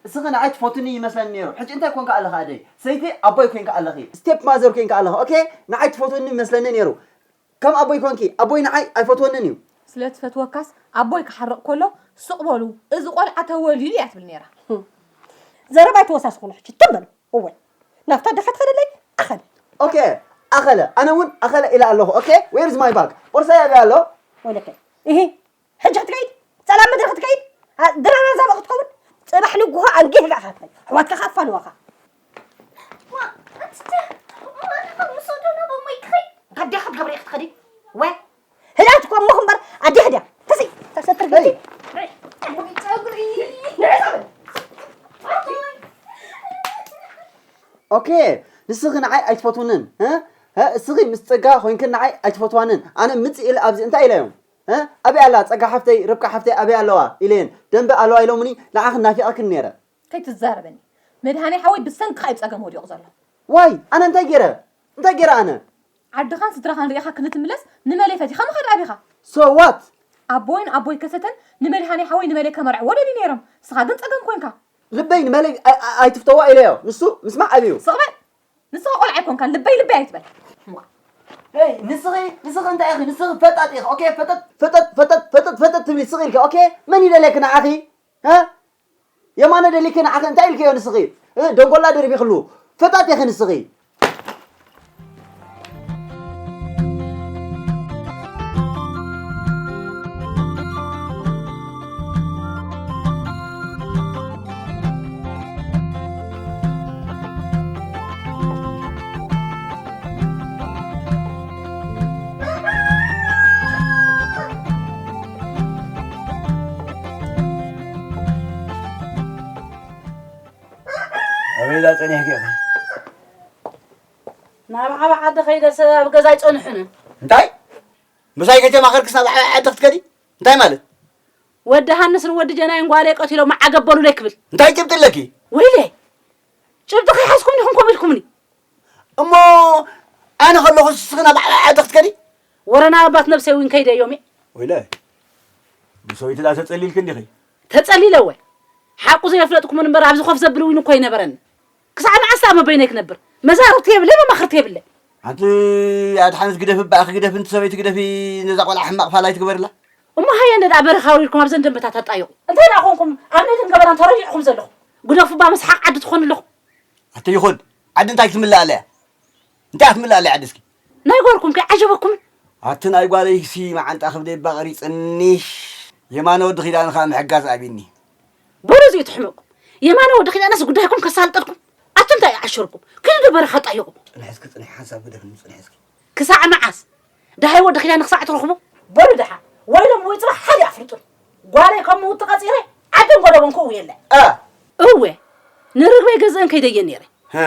እስኺ ንዓይ ትፈቱኒ ይመስለኒ ነይሩ ሕጂ እንታይ ኮንካ ኣለኻ ኣደይ ሰይቲ ኣቦይ ኮንካ ኣለኺ ስቴፕ ማዘር ኮንካ ኣለኻ ኦኬ ንዓይ ትፈቱኒ ይመስለኒ ነይሩ ከም ኣቦይ ኮንኪ ኣቦይ ንዓይ ኣይፈትወንን እዩ ስለ ትፈትወካስ ኣቦይ ክሓርቕ ከሎ ሱቕ በሉ እዚ ቆልዓ ተወሊዱ እያ ትብል ነይራ ዘረባ ኣይተወሳስኹሉ ሕጂ ትም በሉ እወ ናብታ ደኻ ትኸደለይ ኣኸለ ኦኬ ኣኸለ ኣነ እውን ኣኸለ ኢለ ኣለኹ ኦኬ where is my bag ቦርሳይ ኣበይ ኣሎ ወለከ እሂ ሕጂ ክትከይድ ጸላም ምድሪ ክትከይድ ድራና ዛባ ክትከውን ጽባሕ ንግሆ ኣንጊህ ጋር ካትከይ ሕዋትካ ካፋንዋኻ ኣዴኻ ክትገብሪ ክትኸዲ ወ ህላት ኮሞ እምበር ኣዴኻ ድያ ተሰይ ተሰትር ግዲ ኦኬ ንስኺ ንዓይ ኣይትፈትውንን እስኺ ምስ ጸጋ ኮይንክን ንዓይ ኣይትፈትዋንን ኣነ ምጽእ ኢለ ኣብዚ እንታይ ኢለዮም ኣበይ ኣላ ጸጋ ሓፍተይ ርብቃ ሓፍተይ ኣበይ ኣለዋ ኢለየን ደንበ ኣለዋ ኢሎምኒ ንዓኽን ናፊቐክን ነይረ ከይትዛረበኒ መድሃኔ ሓወይ ብሰንክኻ እዩ ጸገም ወዲቑ ዘሎ ዋይ ኣነ እንታይ ገይረ እንታይ ገይረ ኣነ ዓድኻን ስድራኻን ርኢኻ ክንትምለስ ንመለይ ፈቲኻ ምኻድ ኣቢኻ so what ኣቦይን ኣቦይ ከሰተን ንመድሃኔ ሓወይ ንመለይ ከመርዕዎ ደልዩ ነይሮም ንስኻ ግን ጸገም ኮንካ ልበይ ንመለይ ኣይትፍተዋ ኢለዮ ንሱ ምስማዕ ኣብዩ ስቕ በል ንስኻ ቆልዓ ኣይኮንካን ልበይ ልበይ ኣይትበል ሄይ ንስኺ ንስኺ እንታይ ኢኺ ንስኺ ፈጣጥ ኢኺ ኦኬ ፈጠጥ ፈጠጥ ፈጠጥ ፈጠጥ ፈጠጥ ትብሊ ስቕ ኢልኪ ኦኬ መን ይደልየኪ ንዓኺ ሀ የማነ ደሊኪ ንዓኺ እንታይ ኢልክዮ ንስኺ ደንጎላ ደርቢኽሉ ፈጣጥ ኢኺ ንስኺ ኣበይ ኢላ ጸኒሕኪ ኢኺ? ናብ ዓብ ዓዲ ከይደ ሰብ ኣብ ገዛ ኣይጸንሑን። እንታይ? ምሳይ ከይተማኸርክስ ናብ ዓብ ዓዲ ክትከዲ? እንታይ ማለት? ወዲ ሃንስ ንወዲ ጀናይን ጓለይ ቀቲሎም ዓገብ በሉለይ ክብል። እንታይ ጭብጢ ኣለኪ? ወይለይ! ጭብጢ ከይሓዝኩም ዲኹም ከምኡ ኢልኩምኒ? እሞ ኣነ ከለኹ ንስኺ ናብ ዓዲ ክትከዲ? ወረ ናብ ኣባት ነብሰይ እውን ከይደዮም እየ። ወይለ፣ ብሰበይቲ ደኣ ተጸሊልኪ እንዲኺ? ተጸሊለ እወ። ሓቁ ዘየፍለጥኩምን እምበር ኣብዚ ኮፍ ዘብል እውን እኮ ኣይነበረን። ክሳዕ መዓስ ደኣ መበይነይ ክነብር? መዛርብቲ የብለይ፣ መማኽርቲ የብለይ። ኣንቲ ኣድሓንስ ግደፊ፣ ብኣኺ ግደፊ፣ እንቲ ሰበይቲ ግደፊ፣ ነዛ ቆልዓ ሕማቕ ፋላይ ትግበርላ። እሞ ሃየ እንደ ደኣ በረኻ ወሪድኩም ኣብዘን ደንበታት ኣጣይቑ። እንታይ ደኣ ኮንኩም ኣብ ነድን ገበናን ተረዲዕኹም ዘለኹም? ግደፉ እባ መስሓቕ ዓዲ ትኾኑ ኣለኹም። ኣቲ ይኹን፣ ዓዲ እንታይ ክትምልእ ኣለያ? እንታይ ክትምልእ ኣለያ ዓዲ እስኪ? ናይ ጓልኩም ከይዓጀበኩምን? ኣቲ ናይ ጓለይሲ መዓንጣ ክብደይ እባ ቀሪጽኒ። የማነ ወዲ ኺዳነ ኸኣ ምሕጋዝ ኣብይኒ። በሉ እዚኡ ትሕመቁ። የማነ ወዲ ኺዳነስ ጉዳይኩም ከሳልጠልኩም። ኣቲ እንታይ ይዓሽርኩም? ኪዱ ዶ በረኻ ጣይቑ። ጽንሒ እስኪ፣ ጽንሒ ሓንሳብ ግደፍኒ፣ ጽንሒ እስኪ። ክሳዕ መዓስ? ደሃይ ወዲ ኺዳነ ክሳዕ ትረኽቡ? በሉ ደሓ፣ ወይሎም ወይ ጽባሕ ሓደ ኣፍልጡን። ጓለይ ከም ምውቲ ቀጺረ ዓደን ጎደቦን ክእውየለ። እ። እወ፣ ንርግበይ ገዝአን ከይደየን ነይረ። ህ።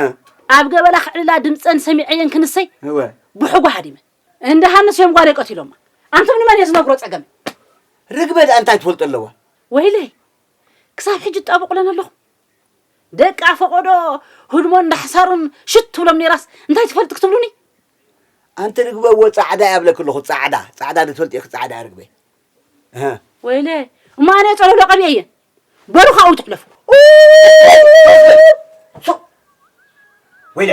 ኣብ ገበላ ክዕልላ ድምፀን ሰሚዐየን ክንሰይ እወ። ብሕጎ ሃዲመ። እንደ ሃንስ እዮም ጓለይ ቀቲሎማ። ኣንቱም ንመን እየ ዝነግሮ ጸገም? ርግበ ደኣ እንታይ ትፈልጦ ኣለዋ? ወይለይ፣ ክሳብ ሕጂ ትጣበቑለን ኣለኹም። ደቂ ኣፈቆዶ ህድሞን ዳሕሳሩን ሽት ትብሎም ነይራስ እንታይ ትፈልጥ ክትብሉኒ? ኣንቲ ርግበ እወ ጻዕዳ እያ ብለኪ ኣለኹ፣ ጻዕዳ። ጻዕዳ ዶ ትፈልጢ ኢኺ ጻዕዳ ርግበ? እህ። ወይለ፣ እሞ ኣነ ጸሎሎ ቀቢአ እየ። በሉ ካብኡ ትሕለፉ። ሱቕ! ወይለ!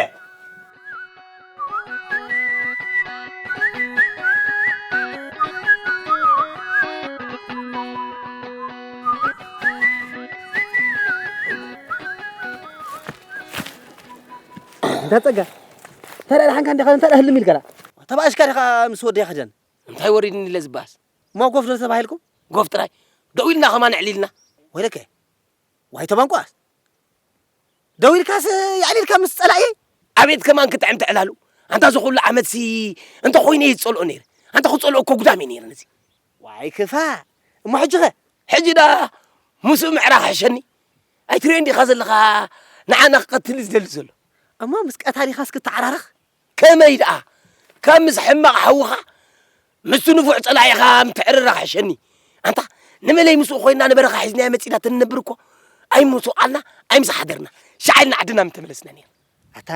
እንዳ ጸጋ፣ እንታይ ደኣ ደሓንካ እንዲኻ፣ እንታይ ደኣ ህልም ኢልካ ደኣ? ተባእሽካ ዲኻ ምስ ወደይ ክደን? እንታይ ወሪድኒ ኢለ ዝበኣስ? እሞ ጎፍ ዶ ተባሂልኩም? ጎፍ ጥራይ። ደው ኢልና ከማን ኣዕሊልና። ወይለከ፣ ዋይ ተባንቋስ። ደው ኢልካስ የዕሊልካ ምስ ጸላእየይ? ኣቤት ከማን ክጥዕም ትዕላሉ። ኣንታ እዚ ኩሉ ዓመትሲ እንተ ኮይነ እየ ዝጸልኦ ነይረ። ኣንታ ክጸልኦ እኮ ጉዳም እየ ነይረ ነዚ። ዋይ ክፋእ። እሞ ሕጂ ኸ? ሕጂ ደኣ ምስኡ ምዕራኽ ሕሸኒ። ኣይትርእዮን ዲኻ ዘለኻ ንዓና ክቐትል እዩ ዝደሊ ዘሎ። እሞ ምስ ቀታሊኻስ ክትተዓራረኽ? ከመይ ደኣ? ካብ ምስ ሕማቕ ሓውኻ ምስቲ ንፉዕ ጸላኢኻ ምትዕርራኽ ሕሸኒ። ኣንታ ንመለይ ምስኡ ኮይና ንበረኻ ሒዝናዮ መጺና ተንነብር እኮ ኣይምስቓልና ኣይምስሓደርና። ሻዕ ኢልና ዓድና ምተመለስና ነይርና። ኣታ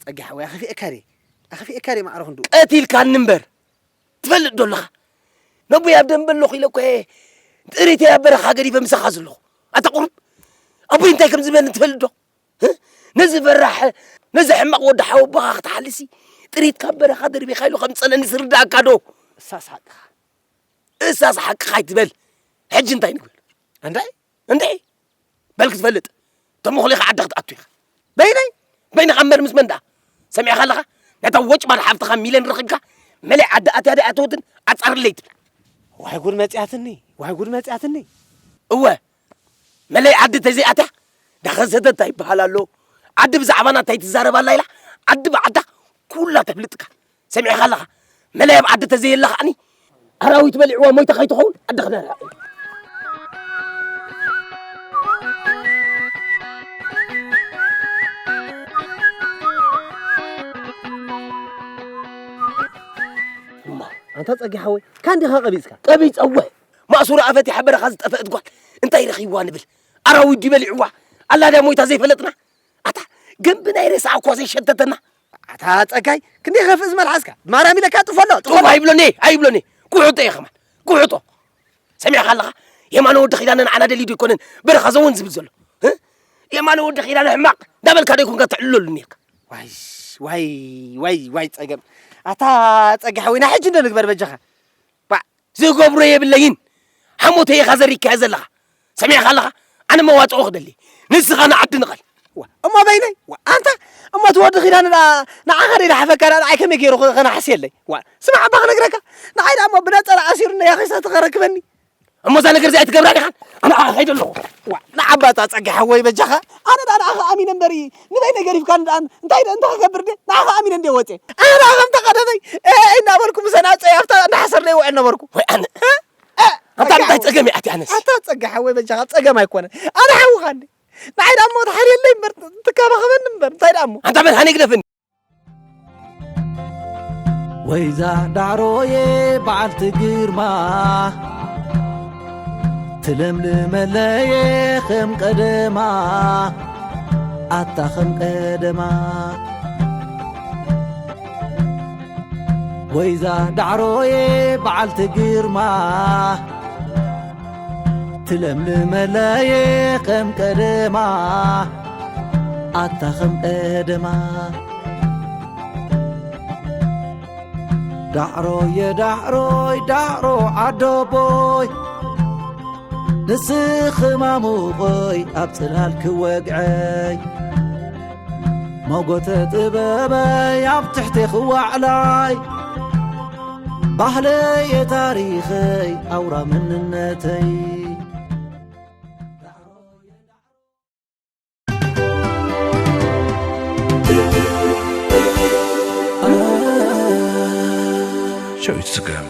ጸጊ ሓወይ ኣኸፊእካ ድየ? ኣኸፊእካ ድየ ማዕረ ክንድኡ? ቀቲልካኒ እምበር ትፈልጥ ዶ ኣለኻ? ነቦይ ኣብ ደንበ ኣለኹ ኢለ እኮ እየ ጥሪተይ ኣብ በረኻ ገዲፈ ምሳኻ ዘለኹ። ኣታ ቁሩብ ኣቦይ እንታይ ከም ዝበለኒ ትፈልጥ ዶ? ህ? ነዚ ፈራሕ፣ ነዚ ሕማቕ ወዲ ሓወቦኻ ክትሓልሲ ጥሪት ካብ በረኻ ደርቢኻ ኢሉ ከም ዝጸለኒ ዝርዳእካ ዶ? እሳስ ሓቅኻ። እሳስ ሓቅኻ ኣይትበል። ሕጂ እንታይ ንግበር? እንታይ? እንታይ? በል ክትፈልጥ። ተመኹሊኻ ዓዲ ክትኣቱ ኢኻ። በይነይ? በይንኻ እምበር ምስ መን ደኣ? ሰሚዕኻ ኣለኻ? ነታ ወጭባን ሓፍትኻ ሚልዮን ረኺብካ መለይ ዓዲ ኣትያ ደኣ ኣተወትን ኣጻርለይ ትብል። ዋይ ጉድ መጽያትኒ፣ ዋይ ጉድ መጽያትኒ። እወ፣ መለይ ዓዲ ተዘይኣትያ ዳኸሰተት ኣይበሃል ኣሎ። ዓዲ ብዛዕባና እንታይ ትዛረብ ኣላ ኢላ ዓዲ ብዓዳ ኩላ ተፍልጥካ። ሰሚዕኻ ኣለኻ? መለይ ኣብ ዓዲ ተዘየላ ከዓኒ ኣራዊት በሊዕዋ ሞይታ ከይትኸውን ዓዲ ክነርሕቕ። እማ፣ ኣንታ ጸጊ ሓወይ፣ ካን ዲኻ ቀቢጽካ? ቀቢጸ እወ። ማእሱራ ኣፈቲሓ በረኻ ዝጠፈአት ጓል እንታይ ረኺብዋ ንብል? ኣራዊት ድዩ በሊዕዋ? ኣላ ድያ ሞይታ ዘይፈለጥና? ኣታ ገንቢ ናይ ሬሳ እኳ ዘይሸተተና። ኣታ ጸጋይ፣ ክንደይ ከፍእ ዝመልሓስካ? ማርያም ኢለካ ጥፎ ኣሎ፣ ጥፎ ጡፍ ኣሎ። ኣይብሎኒ፣ ኣይብሎኒ። ኩሕጦ እየ ከማን። ኩሕጦ። ሰሚዕካ ኣለኻ? የማነ ወዲ ኪዳነ ንዓና ደልዩ ዶ ኣይኮነን በረኻ ዘወን ዝብል ዘሎ? እ? የማነ ወዲ ኪዳነ ሕማቕ እንዳበልካ ዶ ኣይኮንካ ትዕልለሉ ኔርካ? ዋይ፣ ዋይ፣ ዋይ፣ ዋይ ጸገም። ኣታ ጸጋይ ሓወይ፣ ናይ ሕጂ እንዶ ንግበር በጃኻ። ባዕ፣ ዝገብሮ የብለይን። ሓሞተይ ኢኻ ዘሪካዮ ዘለኻ። ሰሚዕካ ኣለኻ? ኣነ መዋጽኦ ክደሊ። ንስኻ ንዓዲ ንቐል። ዋ፣ እሞ በይነይ? ዋ፣ ኣንታ፣ እሞ እቲ ወዲ ኪዳነ ደኣ ንዓኻ ደይ ደሓፈካ ደኣ ንዓይ ከመይ ገይሩ ኸ-፣ ከነሓስየለይ? ዋ፣ ስማዕ እባ ክነግረካ። ንዓይ ደኣ እሞ ብነጸላ ኣሲሩኒ ያኺሳት ኸረክበኒ። እሞ እዛ ነገር እዚኣ ኣይትገብራ ዲኻን? ኣነ ከዓ ኸይደ ኣለኹ። ዋ፣ ንዓባታ ጸጋ ሓወይ በጃኻ። ኣነ ደኣ ንዓኻ ኣሚነ እምበሪ፣ ንበይነይ ገዲፍካኒ ደኣ እንታይ ደኣ እንታይ ክገብር ድየ? ንዓኻ ኣሚነ እንድየ ወጽየ። ኣነ ደኣ ከም ተቐደመይ፣ ኤ፣ እናበልኩ ምሰን ኣብ ጸያፍታ እናሓሰርና ይውዕል ነበርኩ። ወይ ኣነ። እ? እ? ኣታ እንታይ ጸገም እያ ኣቲ ኣነስ? ኣታ ጸጋ ሓወይ በጃኻ ጸገም ኣይኮነን። ኣነ ሓውኻ እንዴ። ንዓይ ደኣ እሞ ተሓርየለይ እምበር፣ ትካባኸበኒ እምበር፣ እንታይ ደኣ እሞ? ኣንታ መድሃኔ ግደፍኒ። ወይዛ ዳዕሮዬ በዓልቲ ግርማ፣ ትለምልመለየ ከም ቀደማ፣ ኣታ ከም ቀደማ። ወይዛ ዳዕሮየ በዓልቲ ግርማ ትለምልመለየ ከም ቀደማ ኣታ ከም ቀደማ ዳዕሮየ ዳዕሮይ ዳዕሮ ዓዶቦይ ንስኺ ማሙቐይ ኣብ ጽላል ክወግዐይ ሞጎተ ጥበበይ ኣብ ትሕቲ ክዋዕላይ ባህለየ ታሪኸይ ኣውራ መንነተይ ሸዊት ስገም